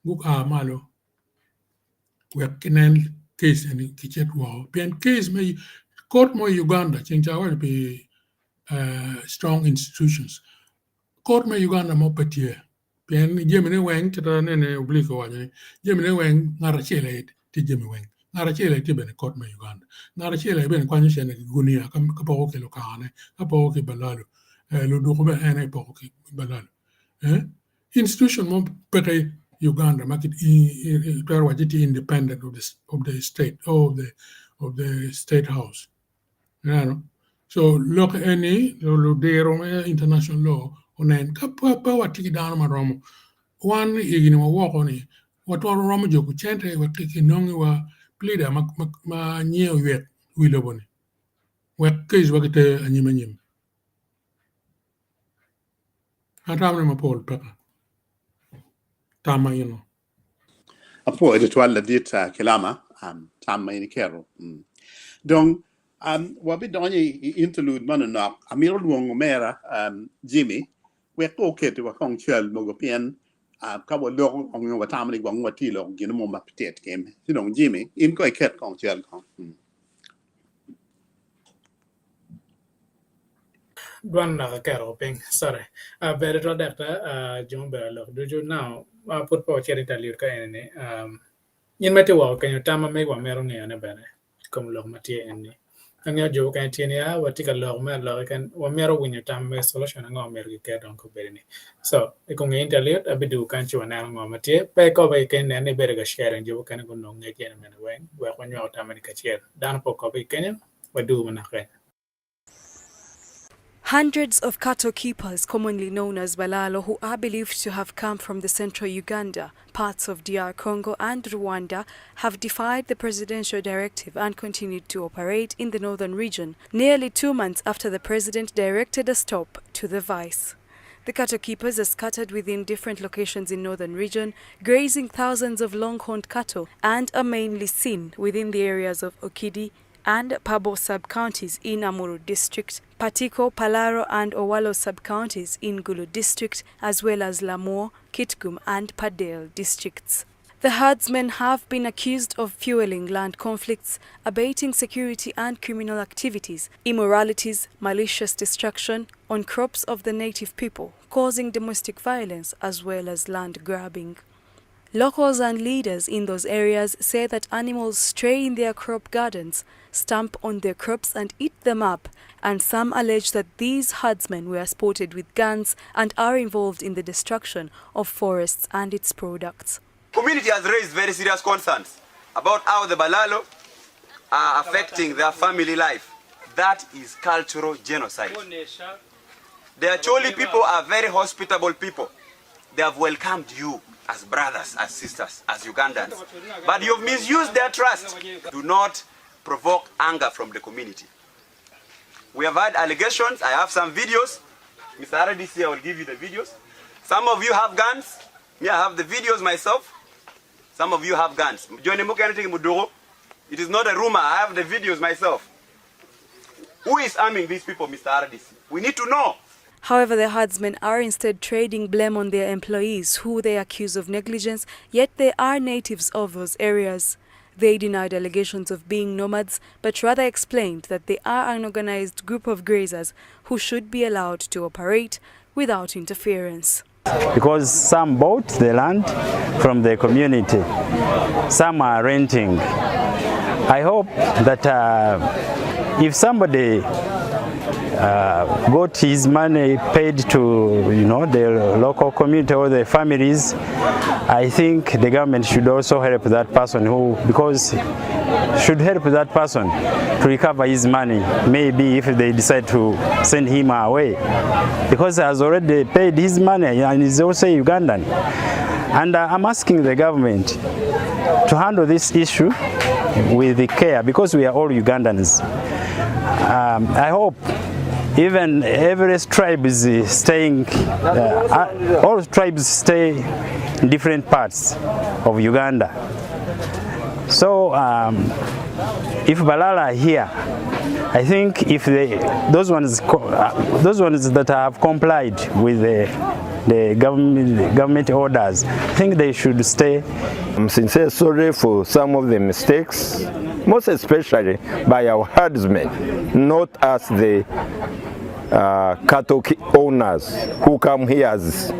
gua malo wek ginen case eni kicit woko pien case me court mo i Uganda ceng ca awaco pi strong institutions court me Uganda mo pe tye pien jamine weng kit ma nene Oblique owaco ni jamine weng ngat acel aye tye jami weng ngat acel aye tye bene court me Uganda ngat acel aye bene kwanyo cente ki gunia ka poko ki lukakane ka poko ki balalo luduku bene en aye poko ki balalo institution mo peke i Uganda ma itwero waco ni tye independent of the state of the state house Ineno? So lok eni ludiro me international law onen ka pe watye ki dano ma romo wan higni ma woko ni watwero romo juko cente wek kinongiwa leader ma nyinge oywek i wi lobo ni wek case wa giter anyim anyim. Atamo ni mapol peke. Tam ma ino. Apwoyo tutwal ladit uh, Kilama, um, tam ma in iketo. Mm. Dong um, wabidonyo i, i interlude manonok. Amito lwongo mera um, Jimmy wek oketi wa kong cal mogo pien uh, ka waloko kong nyo watamo ni gwong watye loko gin mo ma pe tit kim. Ci dong Jimmy, in ko iket kong cal kong. Mm. Dwan dok aketo piny, sorry. Uh, ber tutwal daktar, uh, jo mubedo lok ducu. Now, uh, pud pe wacito i interlude ka eni-ni. Um, in ma itye woko kenyo, tam ma megi wamito ngeyone bene i kom lok ma tye eni. Angeyo jo mukene tye ni, ah, watye ka lok me aloka keken, wamito winyo tam me solution ango myero giket dong kobedi-ni. So, i kom nge interlude, abidugo kany ci waneno ngo ma tye. Pe ikobe keken nen ni ibedo ka sharing jo mukene gunong ngec eni mene weng, wek wanywako tam eni kacel. Dano pe okobe kenyo, wadugo manok keny. Hundreds of cattle keepers, commonly known as Balalo, who are believed to have come from the central Uganda, parts of DR Congo and Rwanda, have defied the presidential directive and continued to operate in the northern region nearly 2 months after the president directed a stop to the vice. The cattle keepers are scattered within different locations in northern region, grazing thousands of longhorn cattle and are mainly seen within the areas of Okidi and Pabo sub-counties in Amuru district, Patiko, Palaro and Owalo sub-counties in Gulu district, as well as Lamwo, Kitgum and Pader districts. The herdsmen have been accused of fueling land conflicts, abating security and criminal activities, immoralities, malicious destruction on crops of the native people, causing domestic violence as well as land grabbing. Locals and leaders in those areas say that animals stray in their crop gardens, stamp on their crops and eat them up, and some allege that these herdsmen were spotted with guns and are involved in the destruction of forests and its products. Community has raised very serious concerns about how the Balalo are affecting their family life. That is cultural genocide. The Acholi people are very hospitable people. They have welcomed you as brothers, as sisters, as Ugandans. But you've misused their trust. Do not provoke anger from the community. We have had allegations. I have some videos. Mr. RDC, I will give you the videos. Some of you have guns. Me, I have the videos myself. Some of you have guns. It is not a rumor. I have the videos myself. Who is arming these people, Mr. RDC? We need to know. However, the herdsmen are instead trading blame on their employees, who they accuse of negligence, yet they are natives of those areas. They denied allegations of being nomads, but rather explained that they are an organized group of grazers who should be allowed to operate without interference. Because some bought the land from the community, some are renting. I hope that if somebody got his money paid to the local community or the families, I think the government should also help that person who, because should help that person to recover his money, maybe if they decide to send him away, because he has already paid his money and he's also Ugandan. And I'm asking the government to handle this issue with the care, because we are all Ugandans. I hope even every tribe is staying, all tribes stay in different parts of Uganda. So if Balala are here, I think if they, those ones, those ones that have complied with the government orders, I think they should stay. I'm sincerely sorry for some of the mistakes, most especially by our herdsmen, not us the cattle owners who come here as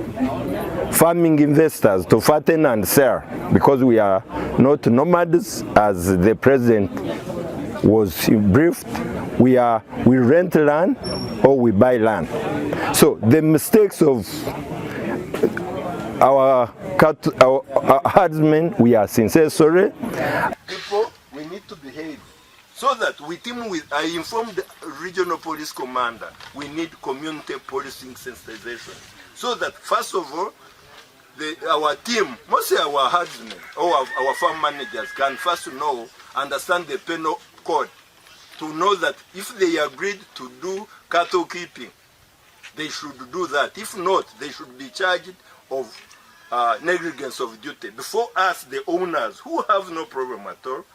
farming investors to fatten and sell, because we are not nomads, as the president was briefed. We rent land or we buy land. So the mistakes of our herdsmen, we are sincerely sorry. People, we need to behave so that we team with, I informed the regional police commander, we need community policing sensitization. So that first of all, our team, mostly our herdsmen or our farm managers can first know, understand the penal code, to know that if they agreed to do cattle keeping, They should do that. If not, they should be charged of negligence of duty before us, the owners, who have no problem at all.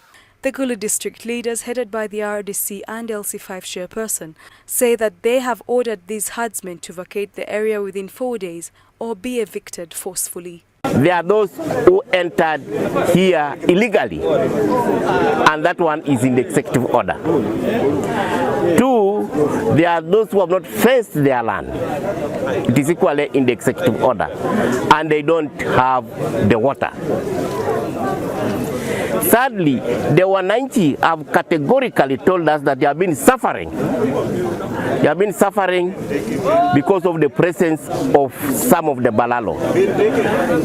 The Gulu district leaders, headed by the RDC and LC5 chairperson, say that they have ordered these herdsmen to vacate the area within 4 days or be evicted forcefully. There are those who entered here illegally, and that one is in the executive order. Two, there are those who have not fenced their land. It is equally in the executive order, and they don't have the water. Thirdly, the Wananchi have categorically told us that they have been suffering. They have been suffering because of the presence of some of the Balalo,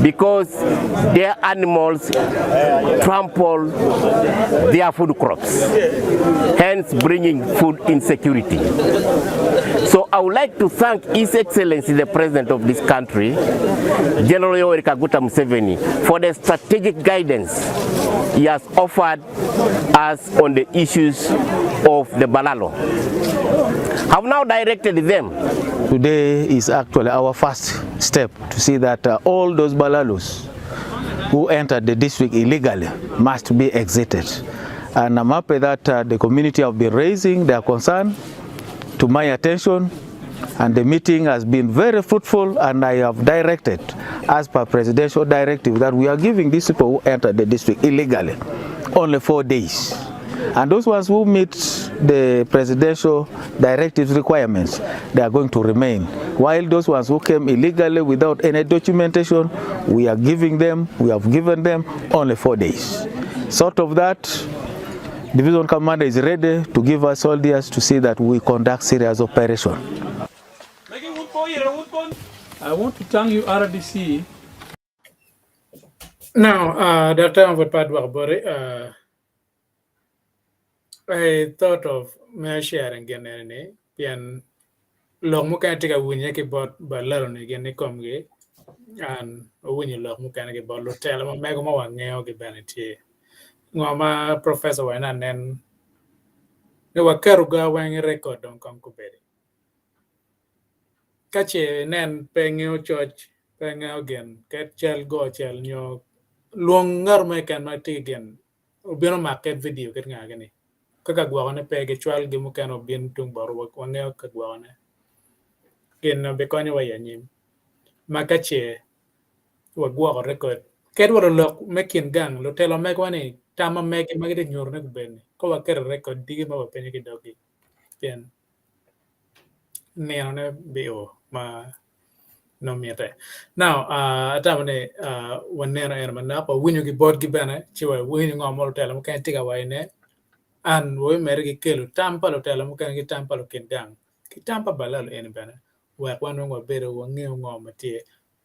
because their animals trample their food crops, hence bringing food insecurity. So I would like to thank His Excellency the President of this country, General Yoweri Kaguta Museveni, for the strategic guidance he has offered us on the issues of the Balalo. I've now directed them. Today is actually our first step to see that all those Balalos who entered the district illegally must be exited. And I'm happy that the community have been raising their concern to my attention, and the meeting has been very fruitful, and I have directed, as per presidential directive, that we are giving these people who entered the district illegally only 4 days. And those ones who meet the presidential directives requirements, they are going to remain. While those ones who came illegally without any documentation, we are giving them, we have given them only 4 days. Sort of that, Division Commander is ready to give us soldiers to see that we conduct serious operation. I want to thank you, RDC. Now, Dr. Amvot Padwak Bori, I thought of me sharing gin eni pien lok mukene tye ka winye ki bot balalo ni gin i komgi and owinyo lok mukene ki bot lutelo ma mego ma wangeyo gi bene tye. Ngo ma professor wa ina nen ni waketo ga weng i record dong kong kubedi. Ka ce inen pe ngeyo coc, pe ngeyo gin, ket cal go cal nyo lwong ngat mo keken ma tye ki gin obino mak ket video kit nga gini. Ka ka gwokone pe gicwal gin mukene obin tung botwa wangeyo ka gwokone. Gin obikonyowa i anyim. Ma ka ce wagwoko record kadi wa lulok me kin gang lutelo megwa ni tam ma megi ma gitye nyuto ni gubedo ni ka waketo record diki ma wapenyo ki doggi pien nino ne bio ma nongo mitte. Now atamo ni waneno eno manok wawinyo ki botgi bene ci wawinyo ngo ma lutelo mukene tye ka waco ne and wabimedde ki kelo tam pa lutelo mukene ki tam pa lukin gang ki tam pa balalo eni bene wek wan weng wabedo wangeyo ngo ma tye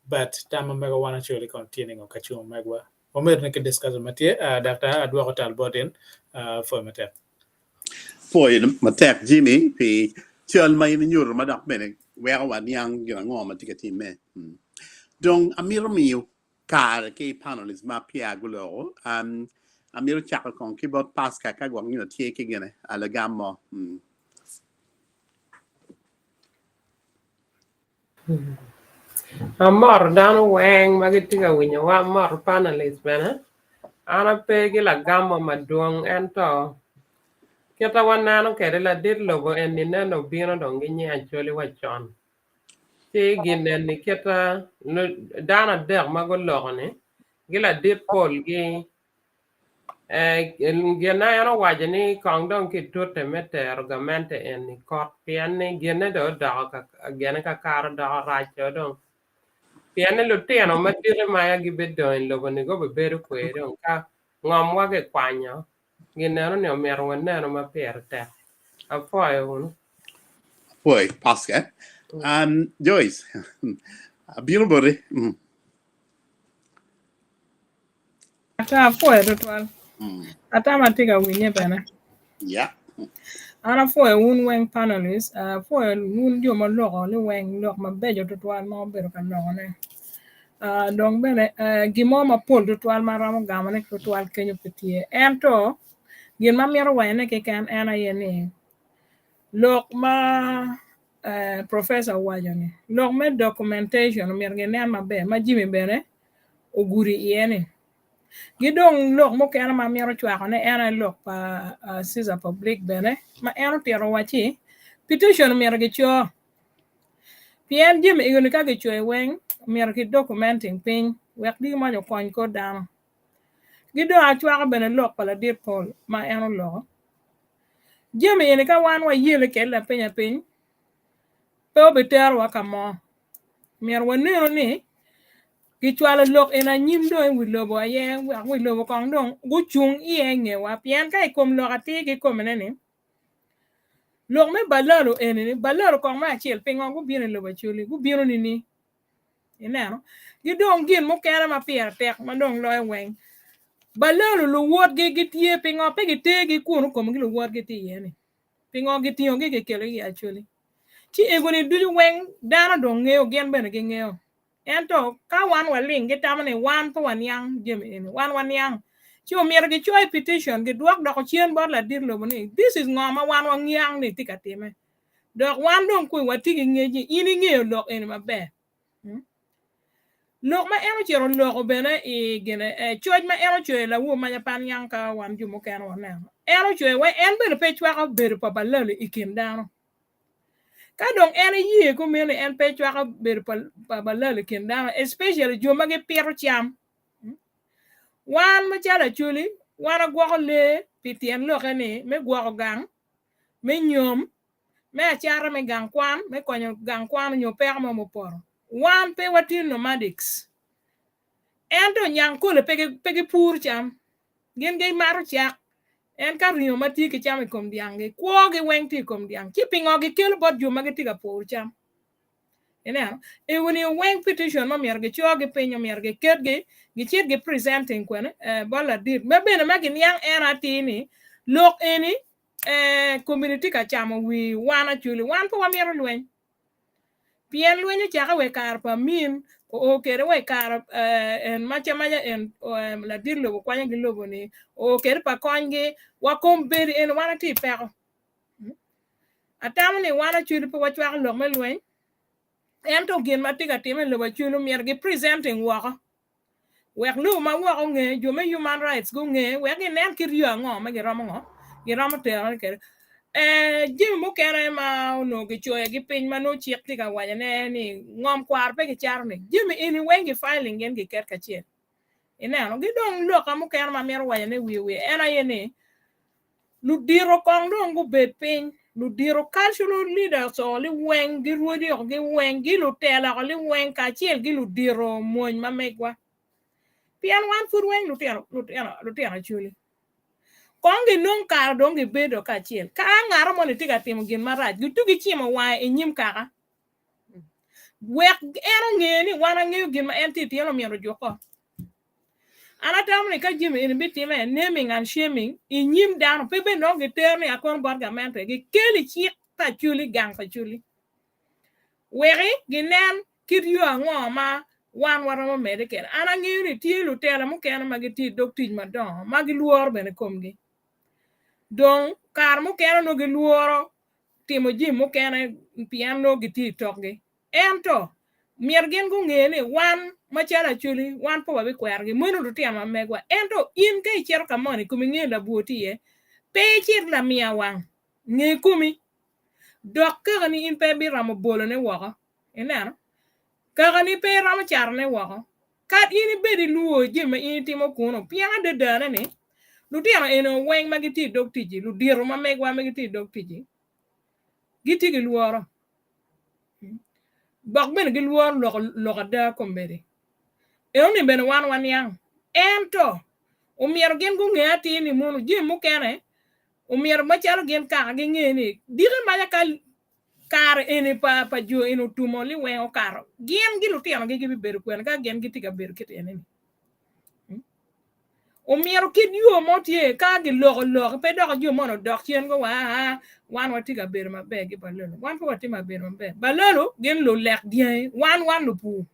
but tam ma mego wan actually kono tye ni ngo ka cung megwa. Wamito ni ki discussion ma tye Daktar adwoko tal bot in pwoyo matek. Pwoyo matek Jimmy pi cal ma in inyuto ma dok bene weko waniang gin ango ma tye ka timme. Dong amito miyo kare ki panelists ma peya guloko. Amito cako kong ki bot Pasca ka gwok nyo tye ki gine lagam mo. Amoto dano weng ma gitye ka winyowa, amoto panelist bene. An ape ki lagam mo madwong ento kita waneno kwede ladit lobo eni nen obino dong ginyinge Acholi wa con. Ci gin eni kita dano adek ma guloko-ni giladit polgi Gin ma en owaco ni kong dong kitute me tero gamente eni kot pien ni gine dong odoko gine kakare odoko rac o dong pien ni lutino madito ma aye gibidong i lobo ni gubibedo kwede dong ka ngomwa kikwanyo gin eno ni omyero wanenu ma pire tek. Apwoyo wunu. Apwoyi Pasca. Joyce, abino boti. Ata apwoyo tutwal. Atamo atye ka winye bene. Yeah. An apwoyo wun weng panelists, apwoyo wun jo ma oloko ni weng lok mabeco tutwal ma obedo ka lokone. Ah, dong bene eh, gin mo mapol tutwal ma aromo gamone tutwal kenyo pe tye. Ento gin ma amito wayone keken en aye ni lok ma professor owaco ni lok me documentation omyero ginen maber ma Jimmy bene ogudo iye ni. Gi dong lok mukene ma amito cwako ne en aye lok pa Caesar Public bene ma en otito wacci petition omyero gico pien jami ego-ni ka gicoyo weng omyero ki documenting piny wek diki mac okony kor dano. Gi dong acwako bene lok pa ladit Paul ma en oloko. Jami eni ka wan wayele kwede lapiny apiny pe obiterowa ka mo. Myero wanenu ni gicwalo lok eni anyim dong i wi lobo aye wek wi lobo kong dong gucung iye i ngewa pien ka i kom lok atir kikomine ni lok me balalo eni ni balalo kong me acel pingo gubino i lobo Acholi gubino nini ineno ki dong gin mukene ma pire tek ma dong loyo weng balalo luwotgi gitye pingo pe gitergi kunu komgi luwotgi tye iye ni pingo gitingogi gikelogi i Acholi ci egoni ducu weng dano dong ngeyo gin bene gingeyo Ento ka wan waling, gitamo ni wan pe waniang jami eni. Wan waniang. Ci omyero gicoy petition, gidwok doko cen bot ladit lobo ni this is ngo ma wan wangiang ni tye ka time. Dok wan dong kwi watye ki ngec ni in ingeyo lok eni maber. Hmm? Lok ma en ocito oloko bene i gine, eh, coc ma en ocoyo lawo maca pe aniang ka wan jo mukene waneno. En ocoyo wai en bene pe cwako bedo pa balali i kin dano. Ka dong en iyee kumeno ni en pe cwako bedo pa balal i kin dano especially jo ma gipito cam. Wan macalo Acholi wan wagwoko lee pi tyen lokke ni me gwoko gang, me nyom, me acata me gang kwan, me konyo gang kwan nyo peko mo mupoto. Wan pe watye nomadics. Ento nyangkole pe gipuro cam. Gin gimato cak En ka ringo ma tye ki cam i kom dyanggi, kwogi weng tye i kom dyang, ci pingo gikelo bot jo ma gitye ka puro cam? Ineno? Ewoni weng petition ma myero gicogi piny, omyero giketgi, gicit gi presenting kwene eh, bot ladit, ma bene ma giniang en atir ni lok eni eh, komiti tye ka camo wi wan Acholi, wan pe wamito lweny. Pien lweny ocakke wa i kare pa Amin, oo kwede wa i kare en maca maca en ladit lobo kwanyo ki lobo ni, oo kwede pa konygi wa kombeddi eni wan watye i peko. Atamo ni wan Acholi pe wacwako lok me lweny, ento gin ma tye ka timme i lobo Acholi myero gi presenting woko. Wek lobo ma woko onge, jo me human rights gunge, wek ginen kit yo ango ma giromo ngo, giromo terone kwede. Eh, jami mukene ma onongo gicoyogi piny ma nongo cik tye ka wacone ni ngom kwaro pe gicato ni, jami eni weng gi filing gin giket kacel. Ineno, ki dong loka mukene ma amito wacone wiye wiye en aye ni, Ludito kong dong gubed piny, ludito cultural leaders o liweng, gi rwodi oko giweng, gi lutela oko liweng kacel gi ludito mwony ma megwa. Pien wan pud weng lutino, lutino, lutino Acholi. Kong ginong kare dong gibedo kacel. Ka ngato moni tye ka timo gin marac, gitugi cimo wange i nyim kaka. Wek en onge ni wan angeyo gin ma en tye timo myero ojuko. An atamo ni ka jami eni bitime, naming and shaming, i nyim dano, pe bene dong gitero ni akono bot gamente, gikel i cik pa Acholi, gang pa Acholi. Weki ginen kit yo ango ma wan waromo mede kwede. An angeyo ni tye lutela mukene ma gitye i dog tic madongo ma gilworo bene komgi. Dong kare mukene nongo gilworo timo jami mukene pien nongo gitye i tokgi. Ento, myero gin gunge ni wan macalo Acholi, wan pe wabikwerogi, meno lutino ma megwa. Ento in ka icito ka moni komi ngeyo labwor tye iye, pe icit lamiya wang, nge komi. Dok kakani in pe ibiromo bolone woko. Ineno? Kakani pe iromo catone woko. Kad in ibed ilwor jami ma in itimo kunu, pien adadane ni, lutino eni weng ma gitye i dog ticci, ludito ma megwa ma gitye i dog ticci, gitye ki lworo. Dok bene gilworo loko lok ada kombeddi. Enoni bene wan waniang. Ento, omyero gin gunge atir ni mono jami mukene omyero macalo gin kaka ginge ni diki maca ka kare eni pa pa jo eni otumo liweng okato, gin gi lutinogi gibibedo kwene ka gin gitye ka bedo kit enini. Omyero kit yo mo tye ka giloko lok pe dok jo mono odok cen go wa wan watye ka bedo maber ki balolo. Wan pe watye ka bedo maber. Balolo gin lulek dyangi, wan wan lupur.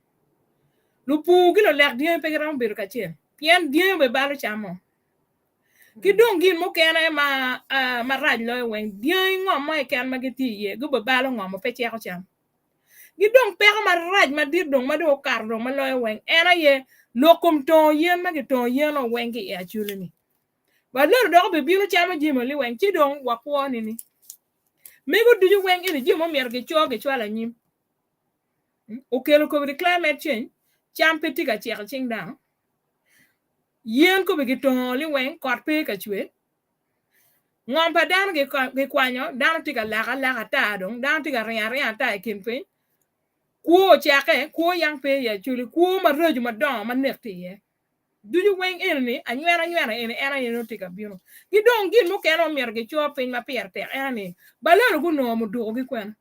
Lupur ki lulek dyangi pe giromo bedo kacel pien dyangi bene balo cam mo. Ki dong gin mukene ma ah, marac loyo weng, dyangi ngom mo keken ma gitye iye gubibalo ngom pe ceko cam. Gi dong peko marac madit dong ma dong okato dong ma loyo weng en aye lok kom tongo yen ma kitongo yen o weng ki i acholi-ni. Balolo dok obibino camo jami liweng ci dong wakwo nini? Mego ducu weng eni jami ma omyero gico gicwal anyim. Okelo kobedi climate change, cam pe tye ka ceko i cing dano. Yen kobedi gitongo liweng, kot pe ka cwer. Ngom pa dano gikwanyo, dano tye ka lak alaka ata dong, dano tye ka ringo aringa ata i kin piny. Kwo ocakke, kwo yang pe i Acholi, kwo maraco madongo ma nek tye iye. Ducu weng eni-ni, anywena nywena eni en aye nongo tye ka bino. Ki dong gin mukene ma myero gico piny ma pire tek en ni, balalo gunongo muduku ki kwene.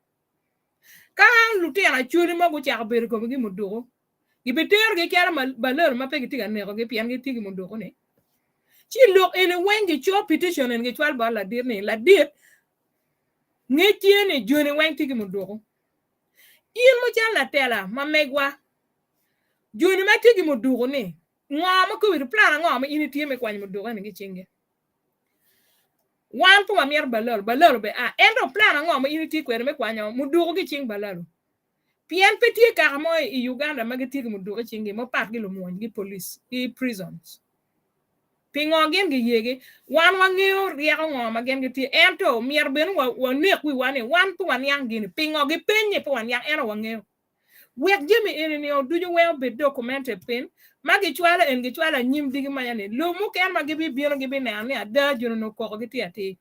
Ka lutino Acholi mo gucako bedo i komgi muduku, gibiterogi calo balalo ma pe gitye ka nekogi pien gitye ki muduku-ni. Ci lok eni weng gico petition eni gicwal bot ladit ni, ladit, ngec tye ni joni weng tye ki muduku. In macalo latela ma megwa, joni ma tye ki muduku ni, ngo ma kobedi, plan ango ma in itye me kwanyo muduku eni ki i cingi? Wan pe wamito balalo, balalo be a, ento plan ango ma in itye kwede me kwanyo muduku ki i cing balalo? Pien pe tye kaka mo i Uganda ma gitye ki muduku i cinggi mapat ki lumony, ki police, ki prisons. Pingo gin giyegi? Wan wangeyo ryeko ngo ma gin gitye, ento myero bene wanek wiwa ni wan pe waniang gini. Pingo gipenye pe waniang, ento wangeyo. Wek jami eni-ni ducu weng obed documented piny, ma gicwalo en gicwalo anyim digi manya ni lum mukene ma gibibino gibineno ni ada joni onongo koko gitye atir.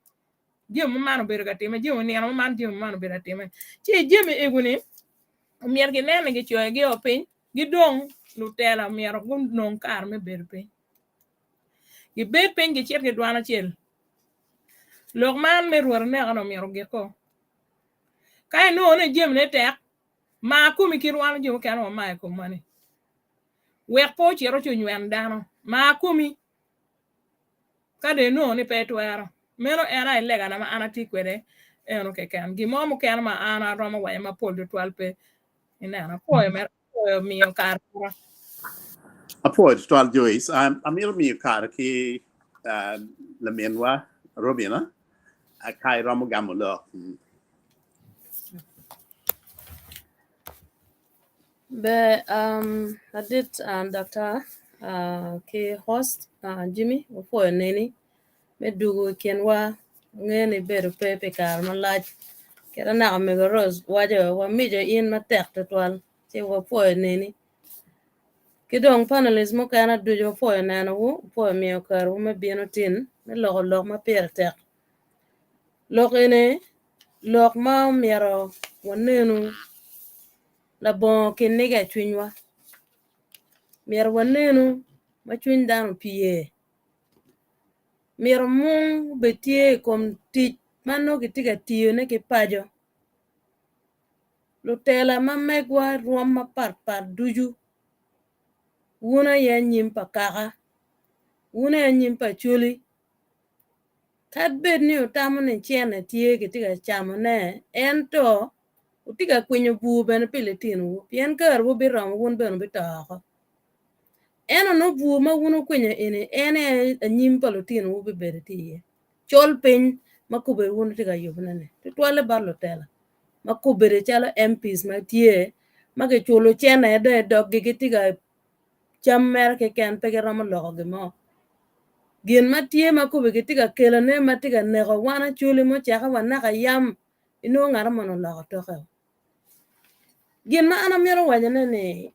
Jami ma man obedo ka time, jami nino ma man jami ma man obedo ka time. Ci jami ego-ni omyero ginen ni gicoyogi o piny, gidong lutela myero gunong kare me bedo piny. Gibed piny gicit gidwan acel. Lok man me Rwot ineka-ni omyero ogikko. Ka inongo ni jamine tek, mar komi kit wan jo mukene wamaro i komwa-ni. Wek pe ocit ci onywen dano. Mar komi ka dong inongo ni pe itwero. Meno en aye legana ma an atye kwede eno keken. Gin mo mukene ma an aromo waco mapol tutwal pe. Ineno, apwoyo mere, apwoyo miyo kare bota. Apwoyo tutwal Joyce. Um, amito miyo kare ki uh, laminwa Robina uh, ka iromo gamo lok. Mm. Ber um, ladit uh, Dr. Uh, ki host uh, Jimmy wapwoyo neni me dugo i kinwa angeyo ni ibedo pe pi kare malac kit anaka mego Rose waco wamico in matek tutwal ci wapwoyo neni ki dong panelist mukene ducu wapwoyo nenowu wapwoyo miyo kerowu me bino tin me loko lok ma pire tek lok eni lok ma omyero wanenu labongo kiniga i cwinywa myero wanenu ma cwiny dano opye myero mung obed tye i kom tic ma nongo kitye ka tiyone ki paco lutela ma megwa rwom mapatpat ducu wun aye anyim pa kaka wun aye anyim pa acholi Kadi bed ni wutamo ni cente tye kitye ka camone, ento wutye ka kwinyo bur bene pi litinowu, pien kerowu biromo wun bene wubito oko. Ento nongo bur ma wun wukwinyo eni en aye anyim pa litinowu bibedo tye iye. Col piny ma kobedo wun wutye ka yubone-ni, tutwalle bot lutela ma kobedo calo MPs ma tye ma kiculo cente dong i doggi gitye ka cam mere keken pe giromo loko gin mo. Gin ma tye ma kobbe gitye ka kelone ma tye ka neko wan Acholi muceke wa naka yam inongo ngat moni oloko toke. Gin ma an amito wacone ni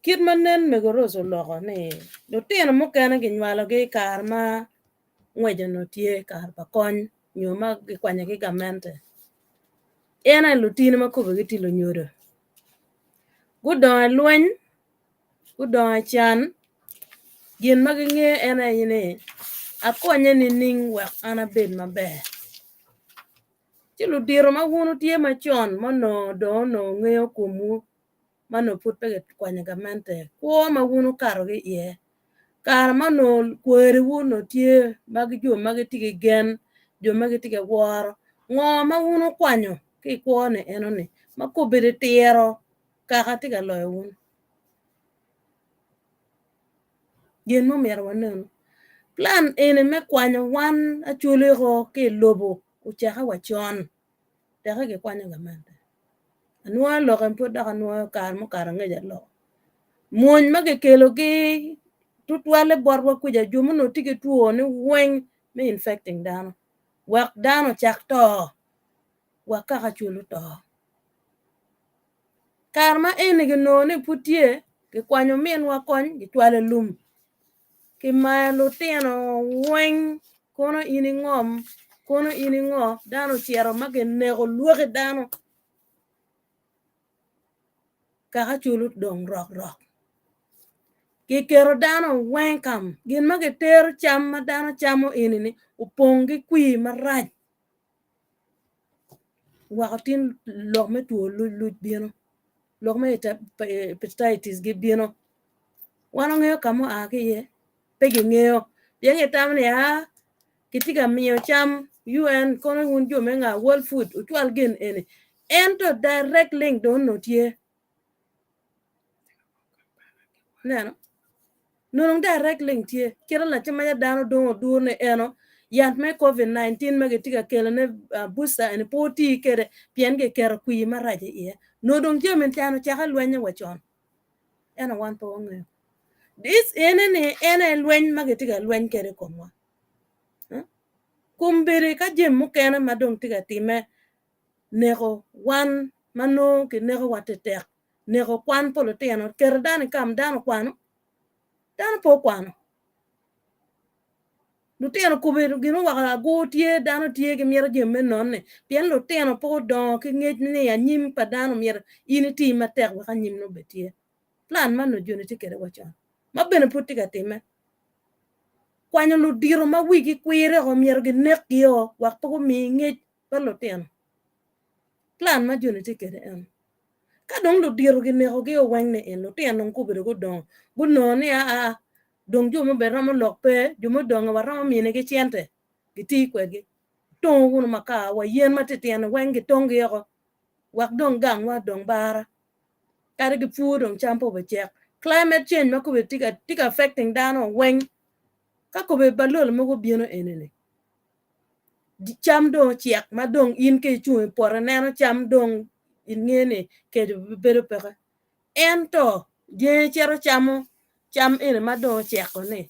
kit ma nen mego Rose oloko ni lutino mukene ginywalogi i kare ma ngwec onongo tye kare pa kony nyo ma gikwanyo ki gamente en aye lutini ma kobbe gitye lunyodo Gudongo i lweny, gudongo i can, gin ma gingeyo en aye ni akonye nining wek an abed maber. Ci ludito ma wun wutye macon ma onongo dong onongo ngeyo komwu ma onongo pud pe kikwanyo gamente kwo ma wun wukato ki iye kare ma onongo kweriwu onongo tye ma jo ma gitye ki gen jo ma gitye ki woro ngo ma wun wukwanyo ki i kwo-ni enoni ma kobedo tiro kaka tye ka loyo wun. Gin ma omyero wanenu. Plan eni me kwanyo wan Acholi oko ki i lobo ocake wa con teke gikwanyo gamente. Anwoyo lok eni pud dok anwoyo kare mukato angec aloko. Mwony ma gikelogi tutwalle botwa kuca jo ma onongo tye ki two ni weng me infecting dano wek dano ocak to wek kaka Acholi oto. Kare ma eni ginongo ni pud tye gikwanyo ominwa kony gicwalo i lum Kimayo lutino weng kono in ingom kono in ingo dano ocito ma kineko lwaki dano kaka cul odong rok rok kiketo dano weng kam gin ma kitero cam ma dano camo eni ni opong ki kwir marac Oweko tin lok me two luc luc bino, lok me hepatitis gibino. Wan wangeyo ka ma oa ki iye? Pe gingeyo pien gitamo ni aa kitye ka miyo cam UN kono wun jo me nga World Food wucwal gin eni ento direct link dong onongo tye. Ineno? Nonong direct link tye kite lacen maca dano dong odur ni eno yat me covid 19 ma gitye ka kelone booster eni pe oti kwede pien giketo kwir marac i iye. Nongo dong jami can ocake lwenye wa con ento wan pe wangeyo. This ene ni en aye lweny ma gitye ka lweny kwede i komwa. Kombeddi ka jami mukene ma dong tye ka timme neko wan ma nongo kineko wa tetek, neko kwan pa lutino, keto dano i kam dano okwano, dano pe okwano. Lutino kobedo gin oweko agur tye dano tye gimito jami me nonne pien lutino pe odongo ki ngec ni anyim pa dano myero in iti matek wek anyim nongo obed tye. Plan man onongo joni tye kwede wa con ma bene pud tye ka timme. Kwanyo ludito ma wigi kwir-ri myero ginekgi-o wek pe gumi ngec pa lutino. Plan ma joni tye kwede eno. Ka dong ludito ginekogi weng ni en lutino dong gubedo gudongo gunongo ni aa dong jo mubed romo lok pe jo mudongo waromo minigi cente giti kwedgi tongo wunu makar wa yen matitino weng gitongi oko wek dong gangwa odong bara kadi gipur dong cam pe obicek. Climate change ma kobedi tye ka affecting dano weng ka kobedi balol mogo obino eni-ni cam dong ocek ma dong in ka icung i poto ineno cam dong inge ni kec bedo peke ento dyangi cito camo cam eni ma dong oceko ni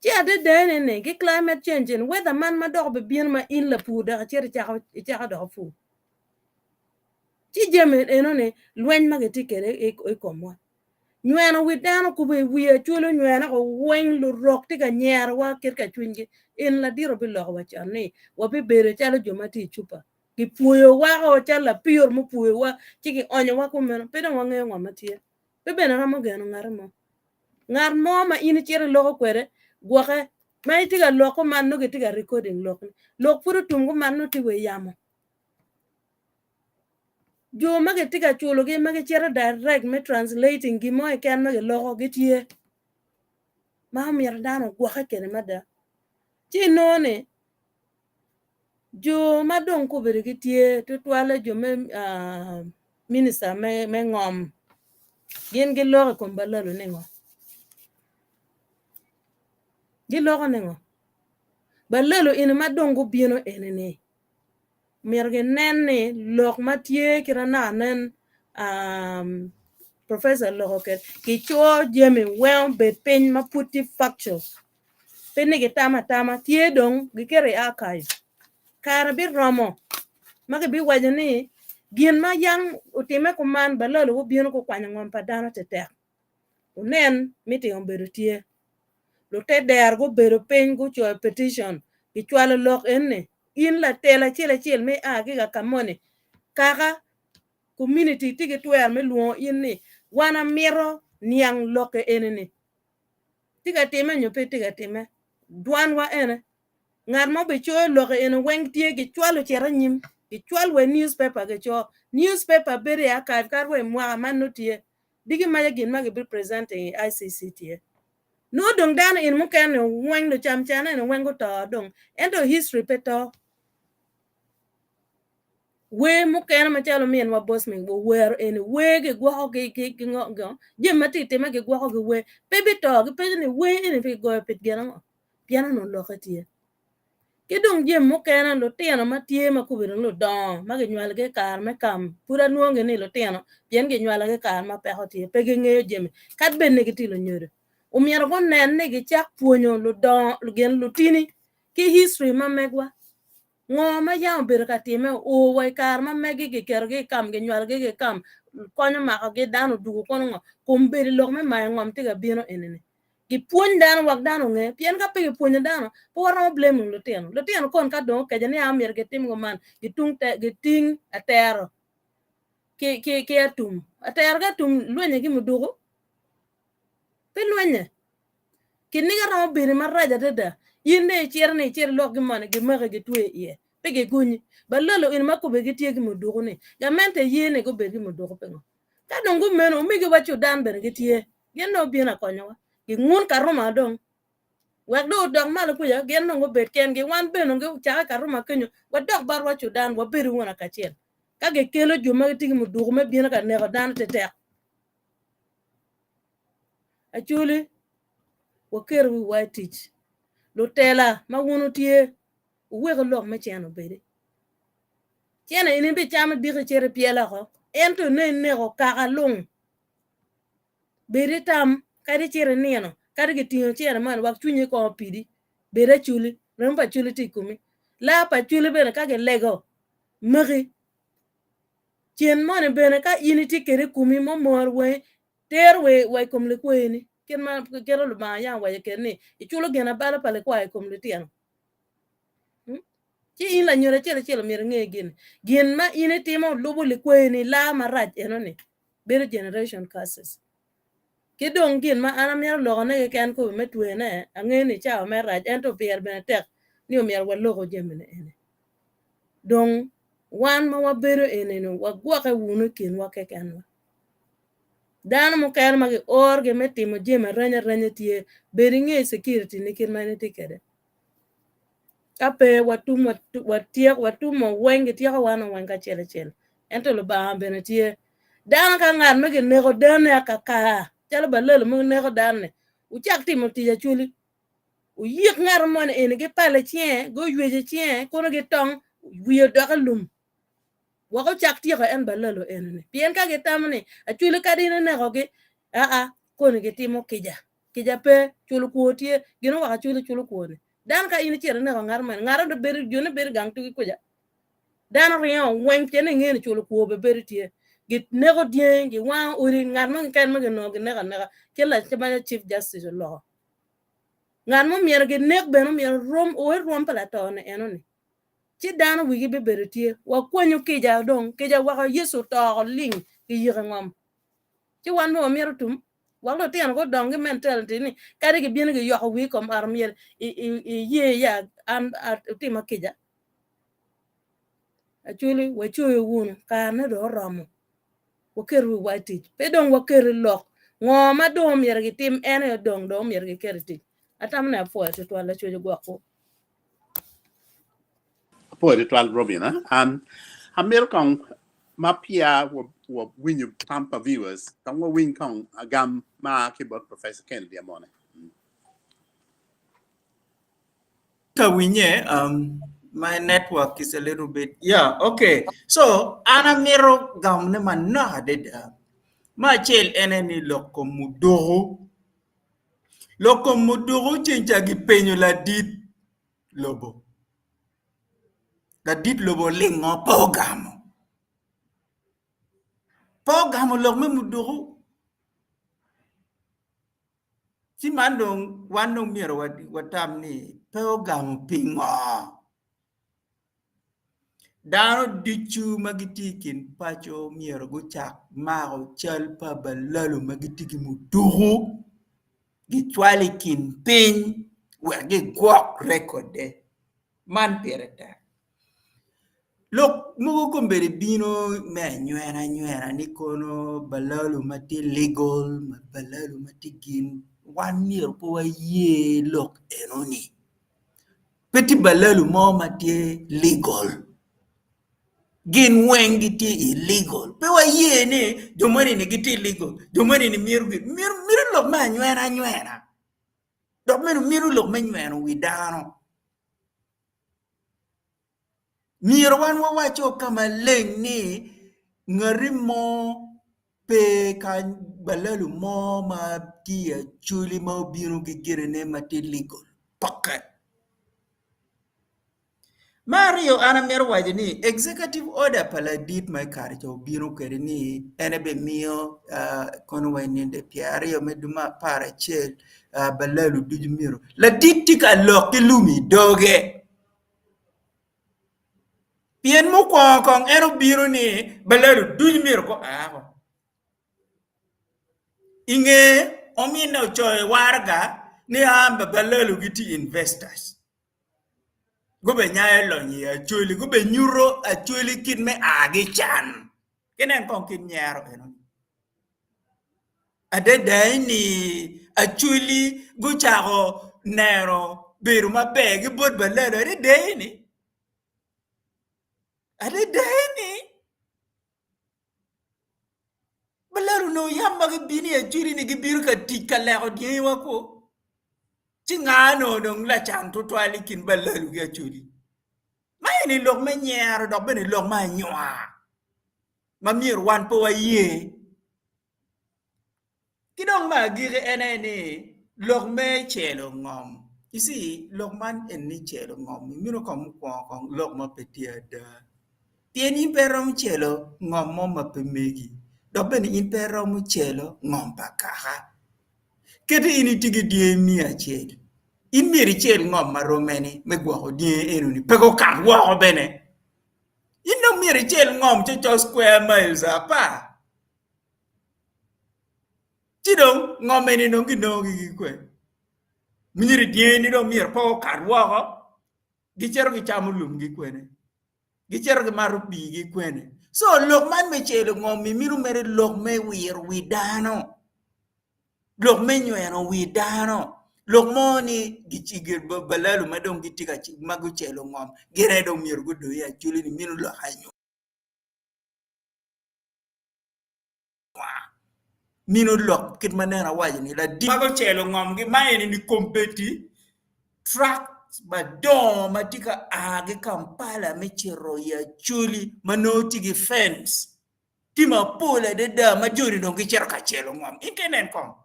ci adada eni ni ki climate change eni weather man ma dok obibino ma in lapur dok icito icako dok pur ci jami eno ni lweny ma gitye kwede i komwa. Nyweno wi dano kubo i wiye cwalo nywene ko weng lurok tye ka nyerowa kit ka cwinygi. In ladit obiloko wa con ni wabibedo calo jo ma tye i cupa. Gipwoyowa ko calo lapir mupwoyowa ci gionyowa kumeno pe dong wangeyo ngo ma tye. Pe bene romo geno ngat mo. Ngat mo ma in icito iloko kwede gwoke ma itye ka lok kuman nongo gitye ka recording lokni. Lok pud otum kuman nongo tye wa i yamo. Jo ma gitye ka culogi ma gicito direct me translating gin mo keken ma giloko gitye ma omyero dano ogwokke kwede mada ci inongo ni jo ma dong kobedo gitye tutwalle jo me minista me ngom gin giloko i kom balalo ningo? Giloko ningo? Balalo eni ma dong gubino eni-ni myero ginen ni lok ma tye kit ma naka nen professor oloko kwede kico jami weng obed piny ma pud tye factual pe ni gitamo atama tye dong giketo i archive kare biromo ma kibiwaco ni gin ma yam otime kuman balalo gubino gukwanyo ngom pa dano tetek wunen meeting obedo tye lutedero gubedo piny gucoyo petition gicwalo lok eni in latel acel acel ma ia ki ka moni kaka community tye ki twero me lwongo in ni wan amito niang lok eni ni tye ka time nyo pe tye ka time dwanwa ene ngat ma obicoyo lok eni weng tye gicwalo ocito anyim gicwal wa i newspaper gico newspaper bedo i archive kadi wa i mwaka man nongo tye diki maca gin ma gibi presenting i ICC tye nongo dong dano eni mukene weng lucam cana eni weng guto dong ento history pe to wer mukene macalo ominwa Bosmic owero eni wer gigwoko jami ma tye ka timme gigwoko ki wer pe bito gipenjo ni wer eni pe kigoyo pi gin ango? Pien onongo lokke tye. Ki dong jami mukene lutino ma tye ma gubedo ni ludongo ma ginywalogi i kare me kam pud anwongi ni lutino pien ginywalogi i kare ma peko tye pe gingeyo jami kadi bed ni gitye lunyodo. Omyero gunen ni gicak pwonyo ludongo gin lutini ki history ma megwa. Ngo ma yam obedo ka timme oo wa i kare ma megi giketogi i kam ginywalogi ki i kam konyo makogi dano odugo kono ngo kombeddi lok me mayo ngom tye ka bino enini. Gipwony dano wek dano onge pien ka pe gipwonyo dano pe waromo blaming lutino. Lutino kon ka dong okeco ni a myero gitim ngo man gitung te giting atero ki ki ki atum atero ki atum lwenye ki muduku pe lwenye. Kiniga romo bedo marac adada. In dong icito ni icit ilok gin moni, gimaki gitweyi iye, pe gigonyi. Balalo eni ma kobbe gitye ki muduku-ni, gamente ye ni gubed ki muduku pingo? Ka dong gumeno, omegiwa Cudan bene gitye, gin dong obino akonyowa. Gingun Karuma dong, wek dong odok malo kuca, gin dong gubed kengi, wan bene dong gucake Karuma kenyo, wadok botwa Cudan, wabedu wunu kacel. Ka gikelo jo ma gitye ki muduku me bino ka neko dano tetek, Acholi, waketo wiwa i tic. Lutela ma wun wutye, wuweku lok me cene obedi. Cene in ibicamo diki icito ipyelo oko, ento inongo ineko kaka lung. Bed itam, kadi icito inino, kadi gitingo cene man wek cwinyi kong opidi, bed acholi, remo pa acholi tye i komi. Laa pa acholi bene ka gilego, maki. Cen moni bene ka in itye kwede i komi ma omoro wangi, tero wa i kom likwayini, kit ma kit ma Lubanga yam owaco kwede ni, iculo ginabala pa likwayo i kom litino. Ci in lanyodo acel acel omyero inge gin gin ma in itimo lubo likwayini laa marac enoni bedo generation curses. Ki dong gin ma an amito lokone keken kome me twene, angeyo ni cawa me rac ento pire bene tek ni omyero waloko jamine eni. Dong wan ma wabedo eni-ni wagwokke wunu i kinwa kekenwa. Dano mukene ma giorgi me timo jami arenya arenya tye, bed inge security ni kit ma in itye kwede. Ka pe watum watyeko watumo weng gityeko wan weng kacel acel. Ento Lubanga bene tye. Dano ka ngat ma gineko dane akaka calo balelo ma gineko dano-ni, wucak timo tic acwali. Wuyik ngat moni eni gipale cinge, guywece cinge, kono gitong wiye odok i lum wek ocak tyeko en balalo eni-ni. Pien ka gitamo ni acwali kadi in inekogi, aa koni gitimo kica. Kica pe, culo kwor tye, gin oweko acwali culo kwor-ni. Dano ka in icito ineko ngat moni, ngat eno bedo, jone bedo gang tugi kuca. Dano ringo weng pien ni ingeyo ni culo kwor bene bedo tye. Gineko dyangi, giwango odi, ngat mo keken ma ginongo gineko aneka kit macalo Chief Justice oloko. Ngat mo myero ginek bene myero rom o i rwom pa lato-ni enoni. Ci dano wigi bibedo tye. Wakwanyu kica dong, kica weko Yecu oto oko ling kiyiko i ngom. Ci wan bene wamito tum wek lutino gudong ki mentality ni kadi gibino giyoko wii i kom ot myero iye ya an wutima kica. Acholi wacoyo wunu karene dong oromo. Waketo wiwa i tic. Pe dong waketo i lok. Ngo ma dong omyero gitim en aye dong dong omyero giket i tic. Atamo ni apwoyo tutwal Lacwec ogwokwu. Apwoyo tutwal Robina. Um, amito kong ma peya wawinyo tam pa viewers, kong wawiny kong agam ma a ki bot Professor Kennedy Amone. Ka winye, um, my network is a little bit, yeah, okay. So, an amito gamone manok adada. Ma acel ene ni lok kom muduku. Lok kom muduku ceng ca gipenyo ladit lobo. Ladit lobo olingo pe ogamo. Pe ogamo lok me muduku. Ci man dong wan dong myero watam ni pe ogamo pingo? Dano ducu ma gitye i kin paco myero gucak mako cal pa balalo ma gitye ki muduku gicwalo i kin piny wek gigwok rekodde. Man pire tek. Lok mogo kombeddi bino me anywena anywena ni kono balalo ma tye legal balalo ma tye gin wan myero pe waye lok enoni pe tye balalo mo ma tye legal gin weng gitye illegal pe waye ni jo moni-ni gitye illegal jo moni-ni myero mito lok me anywena anywena. Dok meno mito lok me nyweno wi dano. Myero wan wawaco ka maleng ni ngati mo pe kany balalu mo ma tye i acholi ma obino ki ginene ma tye legal peke. Me aryo an amito waco ni executive order pa ladit ma i kare ca obino kwede ni en ebimiyo kono wa i ninde pyeraryo me dwe me aparacel balalu ducu myero ladit tye ka lok ki lum i doge. Pien mukwongo kong en obino ni balalu ducu myero gua woko. I nge ominne ocoyo waraga ni a balalu gitye investors gubenyayo lonyo i Acholi gubenyuto Acholi kit me a ki can ki nen kong kit nyero eno-ni. Adada ni Acholi gucako neno bedo maber ki bot balalo adada ni adada ni balalo onongo yam ma gibino i Acholi ni gibino ka tic ka leko dyangiwa ko ci nga onongo dong lacan tutwal i kin balalo ki Acholi ma eni lok me nyero dok bene lok me anywar. ma myero wan pe waye. Ki dong me agikki en aye ni lok me celo ngom. You see, lok man eni ni celo ngom meno kong mukwongo kong lok ma pe tye ada. Pien in pe iromo celo ngom mo ma pe megi dok bene in pe iromo celo ngom pa kaka. Keti in itye ki dyangi miya acel, in myero icel ngom ma rom mene me gwoko dyangi enoni pe gukat woko bene. In dong myero icel ngom cocok square miles apar. Ci dong ngom eni dong ginongo ki kwe. Myero idyangi dong myero pe okat woko. Gicito gicamo lumgi kwene. Gicito gimato piigi kwene. So lok man me celo ngom-mi mito mere lok me wiro wi dano. Lok me nyweno wi dano, lok mo ni balalu ma dong gitye ka ma gucelo ngom gin aye dong myero gudong i acholi ni meno lok anywar meno lok kit ma nene awaco ni ladit ma gucelo ngomgi ma eni ni kombeddi truck madongo ma tye ka a ki Kampala me cito i acholi ma nongo tye ki fence tye mapol adada ma joni dong gicito ka celo ngom. In ka inen kong.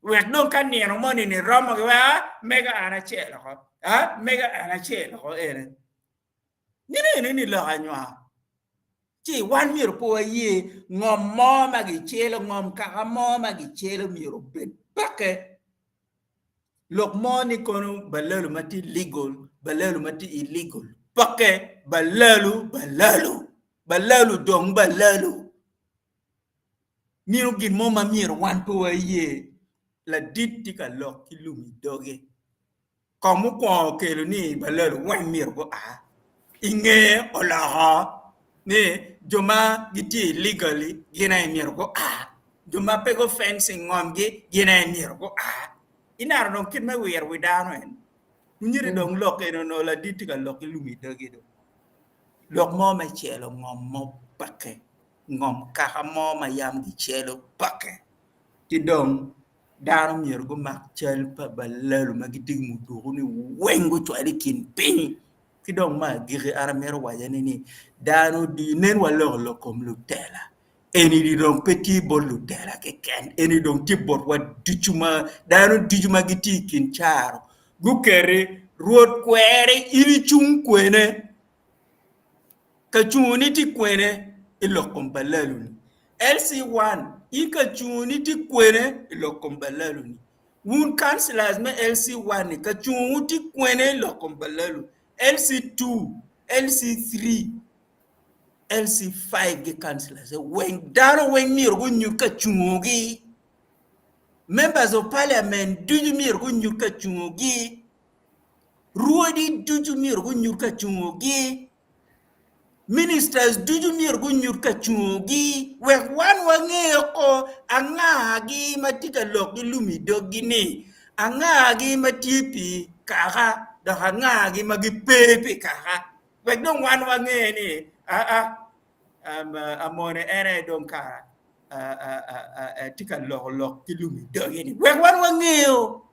Wek dong ka nino moni ni romo gi wek a mega an acel oko. A mega an acel oko ene. Nino ene ni lok anywar. Ci wan myero pe waye ngom mo ma gicelo, ngom kaka mo ma gicelo myero obed peke. Lok mo ni kono balalu ma tye legal, balalu ma tye illegal peke, balalu balalu. Balalu dong balalu. Meno gin mo ma myero wan pe waye. Ladit tye ka lok ki lum i doge. Kong mukwongo okelo ni balalu weng myero gua. I ngeye oloko ni jo ma gitye illegally gin aye myero gua. Jo ma pe gu-fencing ngomgi gin aye myero gua. Ineno dong kit me wiro wi dano eni. Nyeri dong lok eni onongo ladit tye ka lok ki lum i doge dong. Lok mo me celo ngom mo peke, ngom kaka mo ma yam gicelo peke. Ki dong dano myero gumak cal pa balalu ma gitye ki muduku-ni weng gucwal i kin piny. Ki dong me agikki an amito wacone ni dano ducu nen waloko lok kom lutela eni dong pe tye bot lutela keken eni dong tye botwa ducu ma dano ducu ma gitye i kin caro guketi Rwot kweri in icung kwene ka cungoni tye kwene i lok kom balalu-ni LC1 in ka cungoni tye kwene i lok kom balalu-ni wun councillors me LC1 ni ka cungwu tye kwene i lok kom balalu LC2 LC3 LC5 ki councillors weng dano weng myero gunyut ka cungogi members of parliament ducu myero gunyut ka cungogi rwodi ducu myero gunyut ka cungogi ministers ducu myero gunyut ka cungogi wek wan wange ko angagi ma tye ka lok ki lum i doggi ni angagi ma tye pi kaka dok angagi ma gipe pi kaka Wek dong wan wange ni aa amone en aye dong kara tye ka loko lok ki lum i doge ni wek wan wangeyo.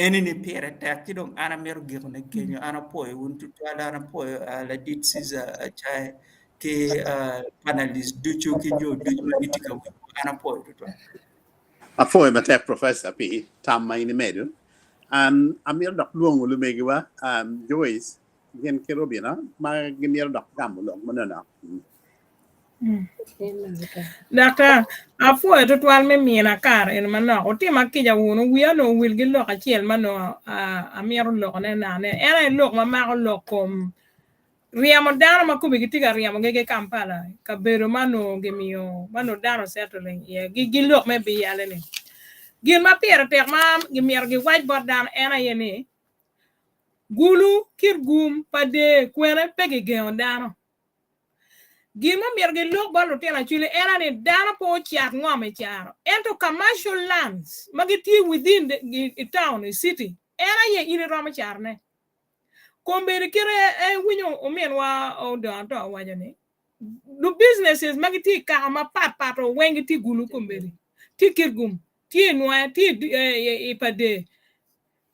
Eni-ni pire tek ci dong an amito gikone kenyo. An apwoyo wun tutwal, an apwoyo ladit Caesar Acaye ki panelist ducu ki jo ducu ma gitye ka winyo an apwoyo tutwal. Apwoyo matek Professor pi tam ma in imedo. An amito dok lwongo lumegiwa um, Joyce gin ki Robina ma gimito dok gamo lok manonok. Daktar, apwoyo tutwal me mina kare eni manok. Wutima kica wunu, wiya onongo owil ki lok acel ma onongo amito lokone nane. En aye lok ma mako lok kom ryemo dano ma kome gitye ka ryemogi ki Kampala, kabedo ma onongo gimiyo ma onongo dano settling iye gi lok me biyale-ni. Gin ma pire tek ma gimyero giwac bot dano en aye ni, Gulu kit gum pa dee kwene pe gigengo dano. Gin ma myero gilok bot lutino acwili en aye ni dano pe ocat ngom i caro ento commercial lands ma gitye within the, i town i city en aye in iromo carone. Kombeddi kite iwinyo ominwa odongo to owaco ni lu businesses ma gitye i kaka mapat pat weng gitye gulu kombeddi tye Kitgum tye i Nwoya tye i Pader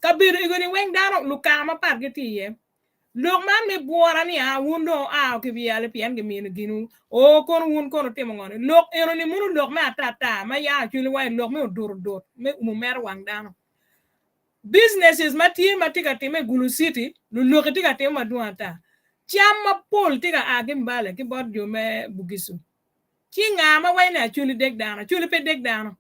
kabedo egoni weng dano lukaka mapat gitye iye. Lok man me bwura ni a wun dong wua ki byale pien gimino ginwu, oo kono wun kono wutimo ngo ni? Lok eno-ni mono lok me atata ma ya acwali wa i lok me odut odut me umo mere wang dano. Businesses ma tye ma tye ka time i Gulu City, luloki tye ka timo madwong ata. Cam mapol tye ka a ki Mbale ki bot jo me Bugisu. Ci nga ma waco ni Acholi dek dano? Acholi pe dek dano.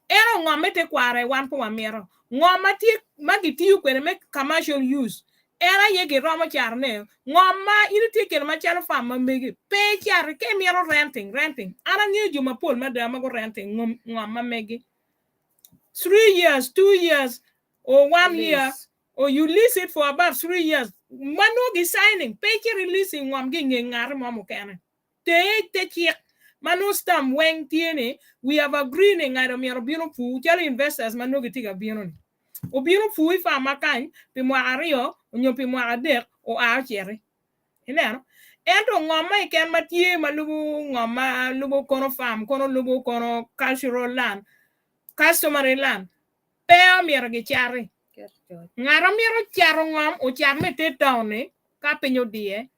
Ento ngom me tekwaro aye wan pe wamito. Ngom ma tye ma gitiyo kwede me commercial use en aye giromo catone. Ngom ma in itye kwede macalo farm ma megi pe icati ka imito renting, renting. An angeyo jo mapol mada ma gu renting ngom ma megi 3 years, 2 years or 1 year or you lease it for about 3 years ma nongo gi signing pe icito i leasing ngom ki inge ngati mo mukene. Te te cik ma nongo stamp weng tye ni we have agree ni ngat omyero obin opur calo investors ma nongo gitye ka bino ni obin opur i farm ma kany pi mwaka aryo onyo pi mwaka adek oa ociti ineno ento ngom mo keken ma tye ma lubo ngom ma lubo kono farm kono lubo kono cultural land customary land pe omyero gicati ngat omyero cato ngom ocat me te town ni ka piny odiye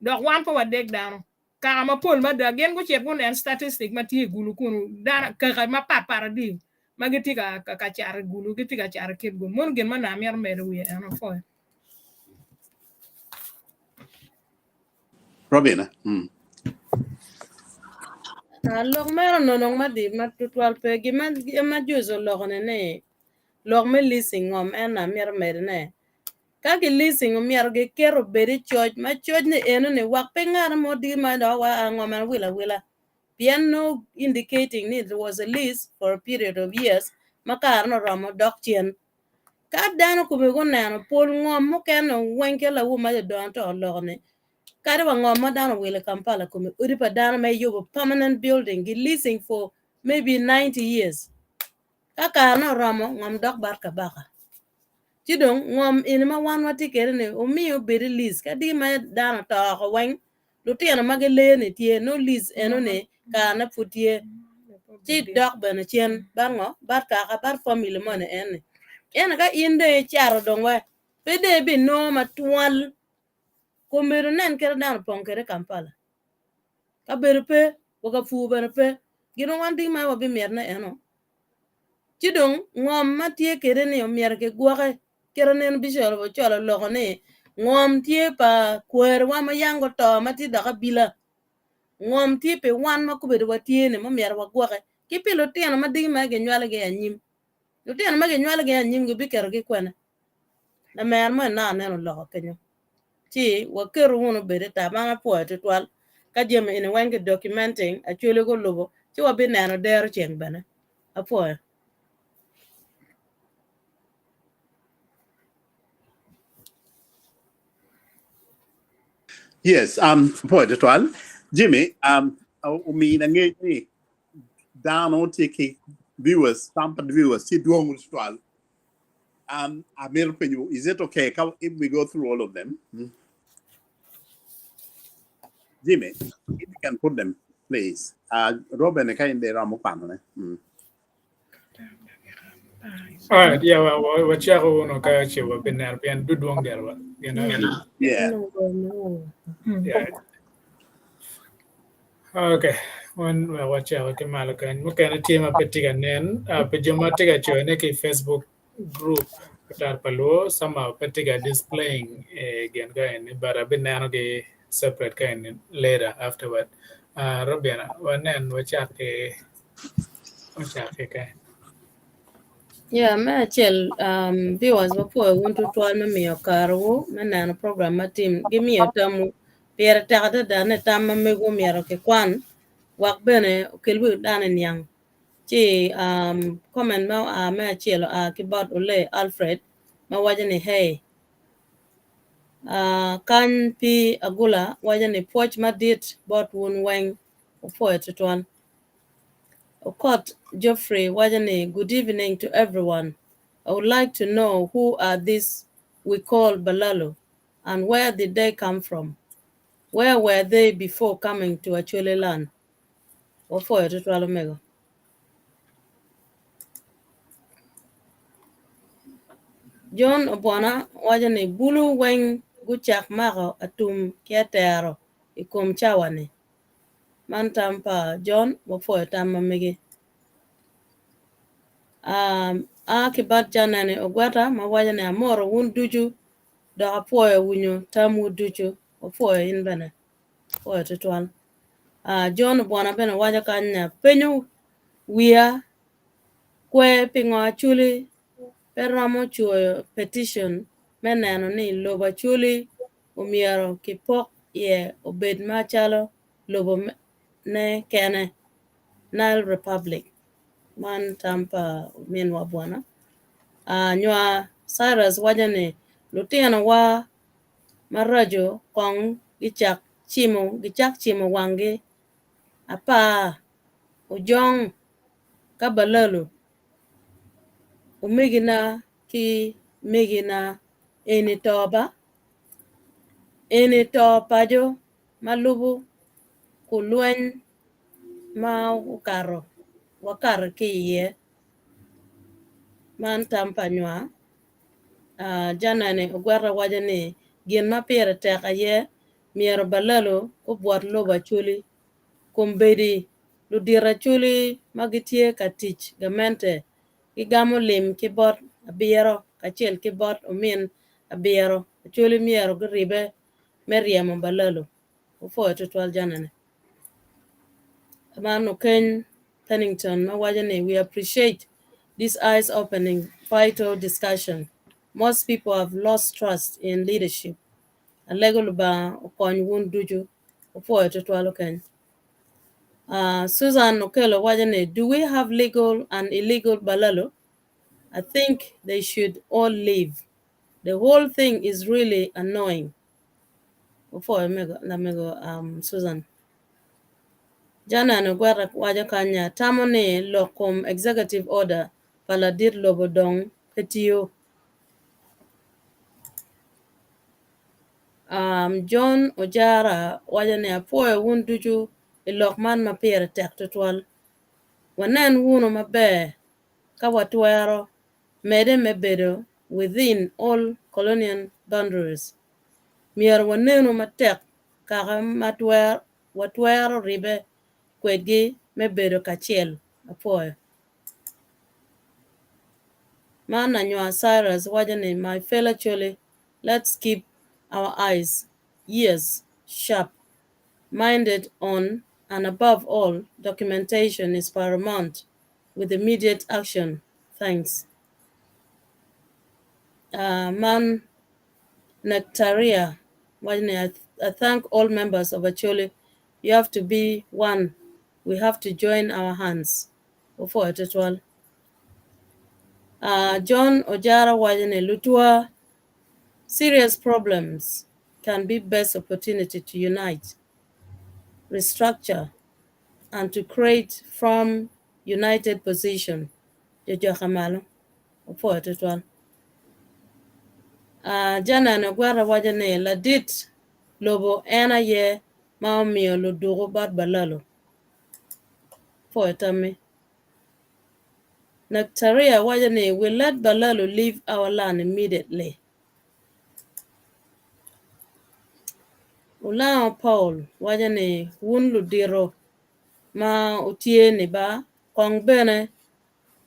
Dok wan pe wadek dano. Kaka mapol mada gin gucit gunen statistic ma tye i gulu kunu, dano kaka mapat pat adi ma gitye ka ka cato i gulu, gitye ka cato i kit gum. Mono gin ma onongo amito medo wiye eno apwoyo. Robina. Mm. Ah, lok meno onongo madit ma tutwal pe gin ma Joyce oloko ni ni lok me leasing ngom en amito medone Ka gi leasing omyero giket obed i coc ma coc ni eno ni wak pe ngat mo diki ma dok wa a ngom en wil awila pien no indicating ni there was a lease for a period of years ma kare ni oromo dok cen. Ka dano kome guneno pol ngom mukene weng kit lawu ma jodongo to oloko ni kadi wa ngom ma dano owilo i Kampala kome odi pa dano ma iyubo permanent building gi leasing for maybe 90 years ka kare ni oromo ngom dok bat kabaka. Ci dong ngom eni ma wan watye kwede ni omiyo obed i lease ka diki ma dano oto oko weng lutino ma gileyo ni tye nongo lease eno ni karene pud tye ci dok bene cen bat ngo bat kaka bat family moni eni ento ka in dong icato dong we pe dong ibinongo matwal kombedo nen kite dano opong kwede i Kampala kabedo pe wa ka pur bene pe gin ma wan diki ma wabimito ne eno Ci dong ngom ma tye kwede ni omyero kigwoke kit ma nene Bicop Ocol oloko ni ngom tye pa kweriwa ma yang guto ma tye dok abila ngom tye pi wan ma kobedo watye ni ma omyero wagwoke ki pi lutino ma diki ma ginywalogi i anyim lutino ma ginywalogi i anyim gibiketogi kwene lamera mo ena aneno oloko kenyo ci waketo wunu obed i tab an apwoyo tutwal ka jami eni weng ki documenting acholi gulubo ci wabineno dero ceng bene apwoyo. Yes, um, apwoyo tutwal. Jimmy, um, omina ngec ni dano tye ki viewers, tam pa viewers tye dwong tutwal. Um, amito penyo, is it okay ka if we go through all of them? Hmm? Jimmy, if you can put them, please. Uh, Robin, ka in de romo kwano ne. Mm. All right, yeah, wacako wunu ka ce wabineno pien dudwong dyerwa. Yeah. Yeah. Okay, wan wek wacako ki malo kany. Mukene tye ma pe tye ka nen. Pi jo ma tye ka coyone ki i Facebook group Otar pa Luo, somehow pe tye ka displaying gin ka eni, but abinenogi separate ka eni later afterward. Robina, wanen wacak ki wacak ki kany. Yeah, me acel um, viewers wapwoyo wun tutwal me miyo karewu me neno program ma tim gimiyo tamwu. Pire tek adada ni tam ma megwu myero kikwan wek bene okel wi dano i niang. Ci um, comment ma oa me acel oa ki bot Ole Alfred ma waco ni hey. Uh, kany pi Agula waco ni pwoc madit bot wun weng wupwoyo tutwal. Okot Geoffrey waco ni good evening to everyone. I would like to know who are these we call Balalu and where did they come from? Where were they before coming to Acholi land? Wapwoyo tutwal omego. John Obwana waco ni bulu weng gucak mako atum ki atero i kom cawa-ni. Man tam pa John wapwoyo tam ma megi. Um, a ki bot Janani Ogweta ma waco ni amoro wun ducu dok apwoyo winyo tamwu ducu. Wapwoyo in bene. Apwoyo tutwal. Uh, John Obwana bene waco kany ni apenyo wiya kwe pingo Acholi pe romo coyo petition me neno ni lobo Acholi omyero kipok iye obed macalo lobo ne kene, Nile Republic. Man tam pa ominwa Bwana. Uh, nywa Cyrus waco ni lutinowa maraco kong gicak cimo gicak cimo wanggi apar ojong ka balalu omegina ki megina eni to ba eni to paco ma lubo ku lweny ma okato wakato ki iye man tam pa nywar Janani Ogweta waco ni gin ma pire tek aye myero balalu gubwot lobo Acholi kombeddi ludito Acholi ma gitye ka tic gamente gigamo lim ki bot abiro kacel ki bot omin abiro Acholi myero guribe me ryemo balalu. Wupwoyo tutwal janene. Man Okeny Pennington ma waco ni we appreciate this eyes opening vital discussion. Most people have lost trust in leadership. Alego Lubanga okony wun ducu. Wupwoyo tutwal Okeny. Uh, Susan Okello waco ni do we have legal and illegal balalu? I think they should all leave. The whole thing is really annoying. Wupwoyo mego, lamego um, Susan. Janan Ogweta waco kanya tamo ni lok kom executive order pa ladit lobo dong pe tiyo. Um, John Ojara waco ni apwoyo wun ducu i lok man ma pire tek tutwal. Wanen wunu maber ka watwero mede me bedo within all colonial boundaries. Myero wanenu matek kaka ma watwero ribe kwedgi me bedo kacel. Apwoyo. Man Anywa Cyrus waco ni my fellow Acholi, let's keep our eyes, ears sharp, minded on and above all documentation is paramount with immediate action. Thanks. Man Nectaria waco ni I thank all members of Acholi. You have to be one. We have to join our hands. Wupwoyo tutwal. John Ojara waco ni Lutwa, serious problems can be best opportunity to unite, restructure, and to create from united position. Jojoka malo. Wupwoyo tutwal. Janan Ogweta waco ni ladit lobo en aye ma omiyo luduku bot balalu. Pwoyo tammi. Naktaria waco ni we let Balalu leave our land immediately. Olango Paul waco ni wun ludito ma wutye ni ba kong bene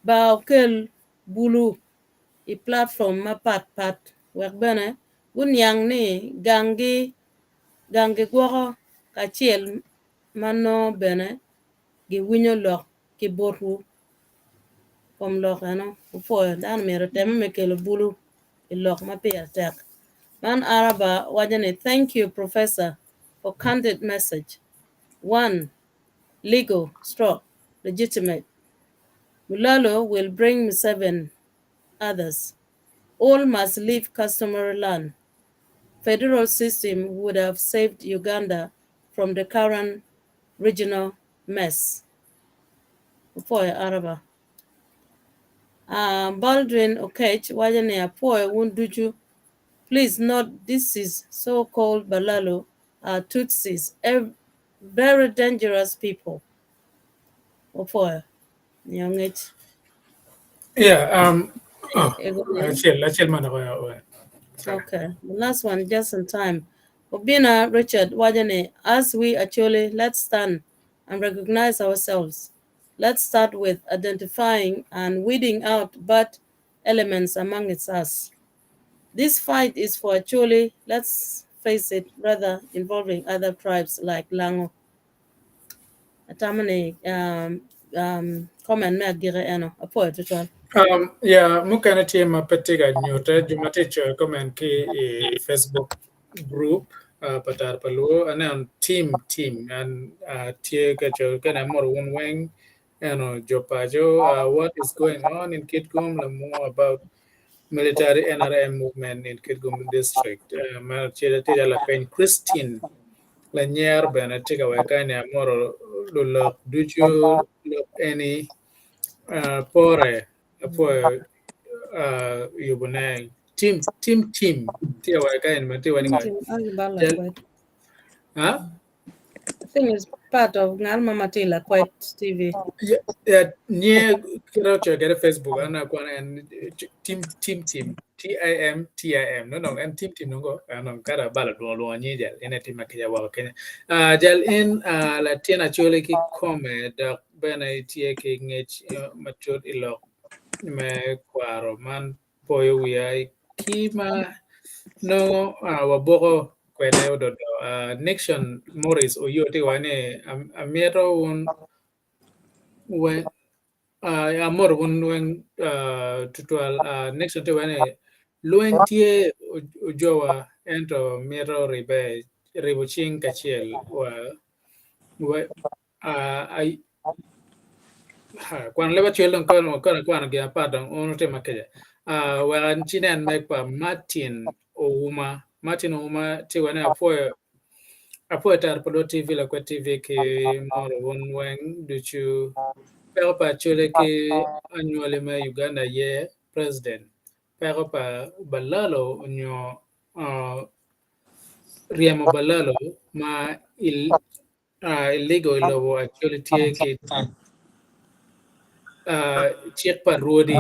ba wukel bulu i platform mapat pat wek bene guniang ni ganggi gang gigwoko kacel ma nongo bene giwinyo lok ki botwu kom lok eno wupwoyo dano myero oteme me kelo bulu i lok ma pire tek. Man Araba waco ni thank you professor for candid message. One legal stroke legitimate Mulalo will bring Museveni others. All must leave customary land. Federal system would have saved Uganda from the current regional mess. Apwoyo Araba. Uh, Baldwin Okech waco ni apwoyo wun ducu. Please note this is so-called Balalu are Tutsis, very dangerous people. Opwoyo. Nyo ngec. Yeah, oh, acel, acel man ako. Okay, the last one, just in time. Obina Richard waco ni, as we actually, let's stand and recognize ourselves. Let's start with identifying and weeding out bad elements among us. This fight is for Acholi, let's face it, rather involving other tribes like Lango. Atamo ni comment me agiki eno apwoyo tutwal. Yeah, mukene tye ma pe tye ka nyute, jo ma tye coyo comment ki i Facebook group pa Tara pa Luo, aneno team team and tye ka coyo kene amoro wun weng eno jo paco what is going on in Kitgum more about military NRM movement in Kitgum district. Ma tye tye lapeny Christine Lanyer bene tye ka weko ni amoro lulok ducu lok eni pore apwoyo yubone team team team tye ka weko ni ma tye wani Team Agibala Kwet. Huh? I think it's part of Ngal Mama Tila Kwet TV. Yeah, nye kiro coyo kede Facebook ana kwana en team team team T I M T I M no no en team team nongo ano kada bala luongo luongo nyi jal en atim akija wako kenya. Jal in latin acholi ki kome dok bene itye ki ngec matut i lok me kwaro man poyo wiya ki ma nongo waboko kwede ododo. Nixon Morris oyo tye wa ni amito wun wen amoro wun weng tutwal. Nixon tye wa ni lweny tye ojowa ento mito ribe ribo cing kacel wa kwano leb acel dong kono kono kwano gin apar dong ono tye ma keca. Wek an ci nen meg pa Martin Ouma. Martin Ouma tye wa ni apwoyo apwoyo Tara pa Luo TV Lakwet TV ki moro wun weng ducu. Peko pa Acholi ki anywali me Uganda ye president. Peko pa Balalo onyo ryemo Balalo ma illegal i lobo Acholi tye ki cik pa rwodi.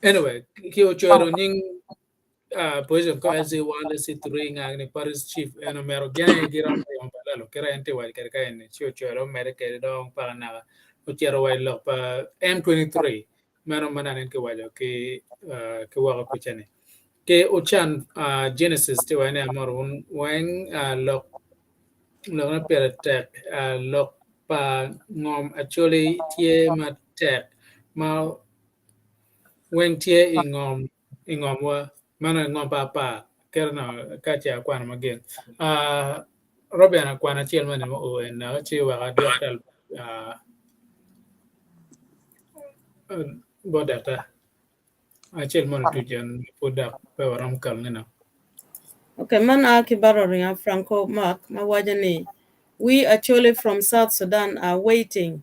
Anyway, ki ocoyo nying position ko LC1, LC3 nga ni parish chief en omero gin giromo ryemo Balalo kite en tye waco kwede ka eni ci ocoyo omede kwede dong paka naka ocito wa i lok pa M23 meno ma nene en kiwaco ki ki woko kuca ni. Ki ocan Genesis tye waco ni amoro wun weng lok lok ma pire tek lok pa ngom Acholi tye matek ma weng tye i ngom i ngomwa meno i ngom pa apar kere no ka ce akwano ma gin. Robin akwano acel mene ma oo en ci wek adwok tel bot daktar. Acel mono tuc en pud dok pe waromo kalone no. Okay, man a ki baro ringa Franco Mark ma waco ni we Acholi from South Sudan are waiting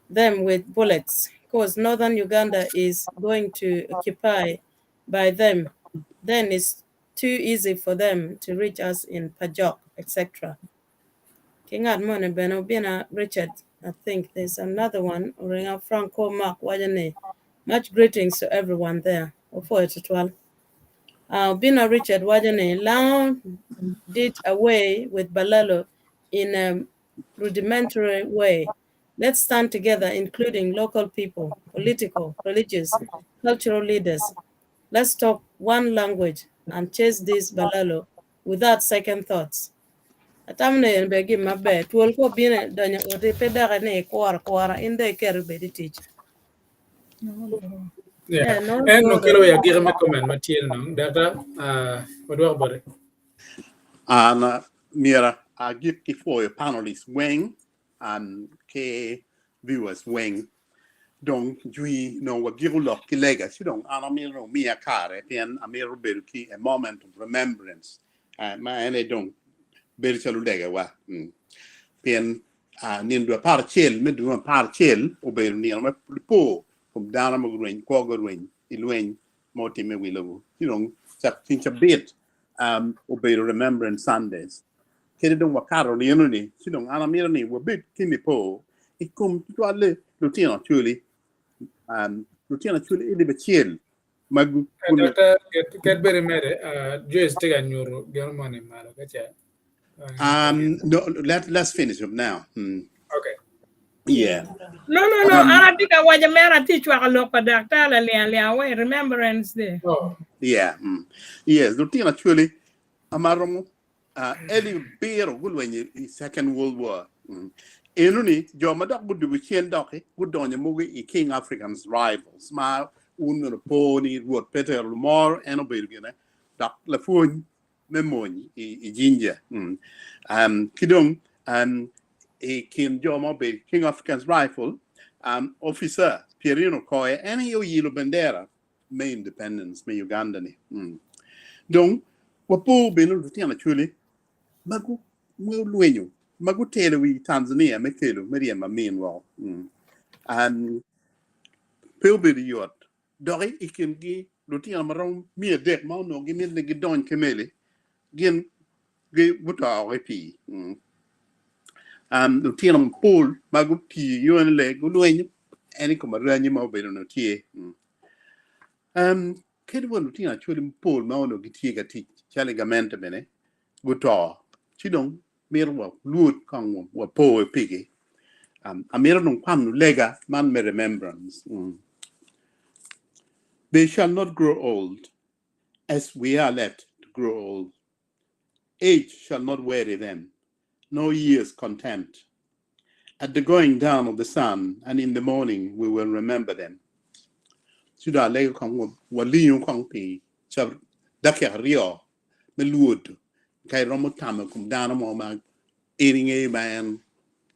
them with bullets cause northern Uganda is going to occupy by them then it's too easy for them to reach us in Pajok etc. Ki ngat moni bene obina Richard. I think there's another one. Oringa Franco Mark waco ni much greetings to everyone there. Opwoyo tutwal. Bina Richard waco ni Lango did away with Balalo in a rudimentary way. Let's stand together, including local people, political, religious, cultural leaders. Let's talk one language and chase this Balalo without second thoughts. Atamo ni en bene gin maber. Twol ka obino donyo i oti pe doki ni ikworo akwora, in dong iketo obed i tic. Yeah. Yeah, no En go okelo ya gike me comment ma tye no. Data wadwoko bote. An myero agik ki pwoyo panelists weng ki viewers weng. Dong jwi nongo wagiko lok ki lega ci dong an amito dong miya kare pien amito bedo ki a moment of remembrance ma en aye dong bedo calo legawa. Pien nino dwe 11 me dwe 11 obedo nino me po kom dano ma gurweny kwo gurweny i lweny ma otimme i wi lobo. Ci dong ceng cabit obedo Remembrance Sundays. Kadi dong wakato nino ni, ci dong an amito ni wabed ki nipo i kom tutwalle lutino Acholi. Lutino Acholi alip acel ma gu- Dr. Ket bed imede, Joyce tye ka nyuto gino moni malo ka ca. No, let's finish up now. Okay. Yeah. No, no, no. An atye ka waco mere atye cwako lok pa daktar laling alinga wai Remembrance Day. Oh. Yeah. Yes, lutino Acholi amaromo Eli biro gulwenyo i Second World War. Eno ni jo ma dok gudugo cen doki gudonyo mogo i King African's Rifles ma un myero po ni Rwot Peter Lumoro en obedo gine dok lapwony me mony i Jinja. Ki dong i kin jo ma obedo King African's Rifle officer Pierino Koya en aye oyilo bendera me independence me Uganda ni. Dong wapo bene lutino Acholi ma gulwenyo ma gutelo wi Tanzania me kelo me ryemo Amin woko. Pe obedo yot doki i kingi lutino ma romo 300 ma onongo gimito ni gidony ki meli gin guto woko i pii. Lutino mapol ma gutiyo i UNLA gulwenyo en i kom aranyi ma obedo onongo tye. Kadi wa lutino Acholi mapol ma onongo gitye ka tic calo i gamente bene guto ci dong mito walwod kong wapo pigi. Amito dong kwano lega man me remembrance. They shall not grow old as we are left to grow old. Age shall not weary them, nor years contempt. At the going down of the sun and in the morning we will remember them. Ci dong alego kong walingo kong pi dakika aryo me lwodo ka iromo tamo i kom dano mo ma in ingeyo ma en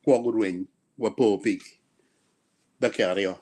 kwo gurweny wapo pigi. Dakika aryo.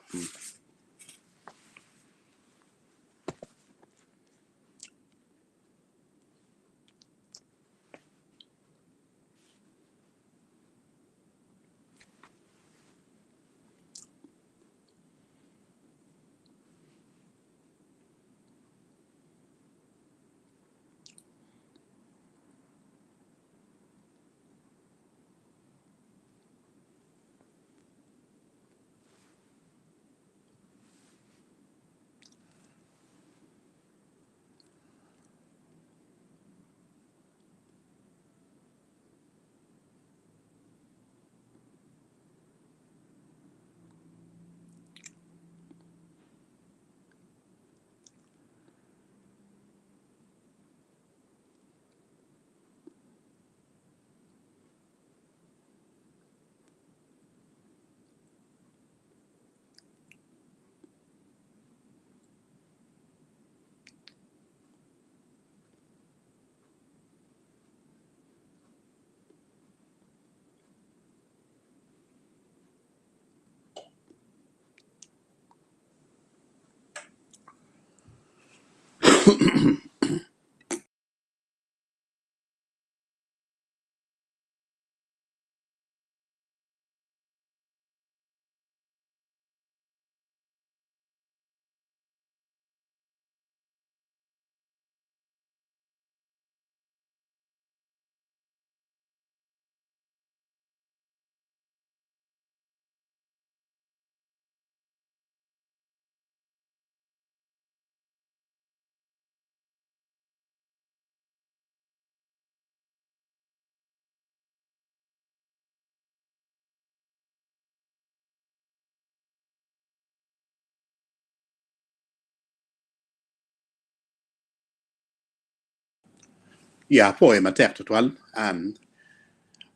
Ya apwoyo matek tutwal. Um,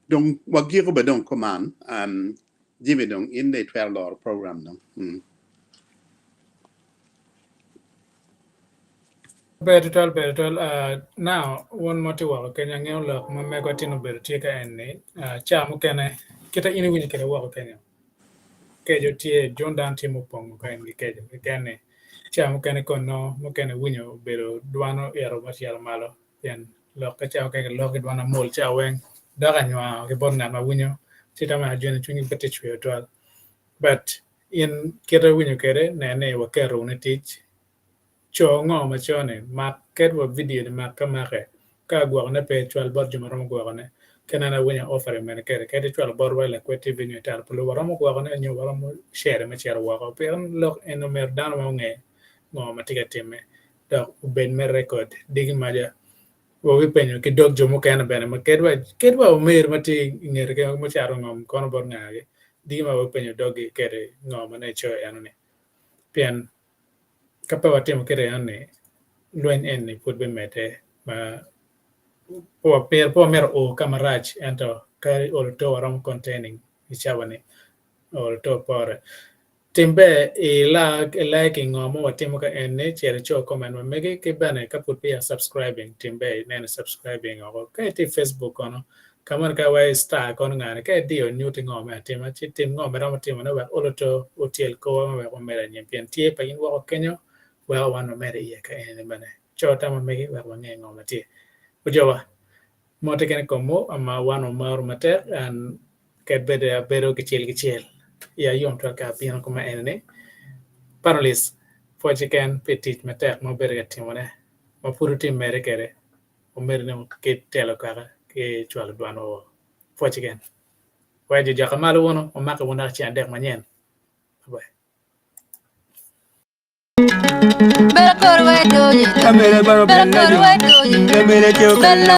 dong wagiko be dong kuman. Um, Jimmy dong in dong itwero loro program dong. Mm. Ber tutwal, ber tutwal. Uh, now, wun ma tye woko kenya angeyo lok ma megwa tin obedo tye ka en ni, uh, ca mukene, kita in iwinyo kede woko kenya. Keco tye, jon dano tye mupongo ka en gi keco keken ni, ca mukene kono mukene winyo obedo dwano ito ma cito malo pien lok ka ca mukene kiloko ki dwan amol ca weng dok anywao ki bot ngat ma winyo ci tamo ni ajoni cwinyi pe tye cwer twal. But in kite iwinyo kwede nen ni waketo wunu i tic Co ngo ma co-ni mak ket wa vidio ni mak ka make ka gwokone pe cwal bot jo ma romo gwokone. Ka ineno awinyo offering mene kede kadi icwalo botwa i Lakwed TV nyo i Tara Polo waromo gwokone nyo waromo share me cito woko pien lok eni omyero dano ma onge ngo ma tye ka timme dok obed me record diki maca wabipenyo ki dog jo mukene bene ma kadi wa kadi wa omeru ma tye i ngete kene mucato ngom kono bot ngagi diki ma wabipenyo doggi kede ngo ma nongo icoyo enoni pien Ka pe watimo kit enoni, lweny eni pud bimedde ma pe wamito o ka marac ento ka olo to waromo containing i cawa-ni olo to pore. Tim ber i like i ngo ma watimo ka eni cit ico comment ma megi ki bene ka pud peya subscribing tim ber inen i subscribing oko ka itye i Facebook kono Ka moni ka iwaco star kono ngani ka idiyo nyutti ngo me atima ci tim ngo ma iromo timone wek oloto otyel kowa ma wek wamed anyim pien tye pa in woko kenyo weko wan wamedo iye ka enini bene. Co tam ma megi wek wange ngo ma tye. Ojowa, mote kene komwu ama wan wamaru matek and ked bed abedo kicel kicel iya yom twal ka abino kuma enini. Panelists, pwoc keken pi tic matek ma wubedo ka timone ma pud wutim mere kede. Omedde ni ki telo kaka ki cwalo dwan wa woko. Pwoc keken. Wek jo joka malo wunu omaki wun dok ceng adek manyen. Bye bye. Bella.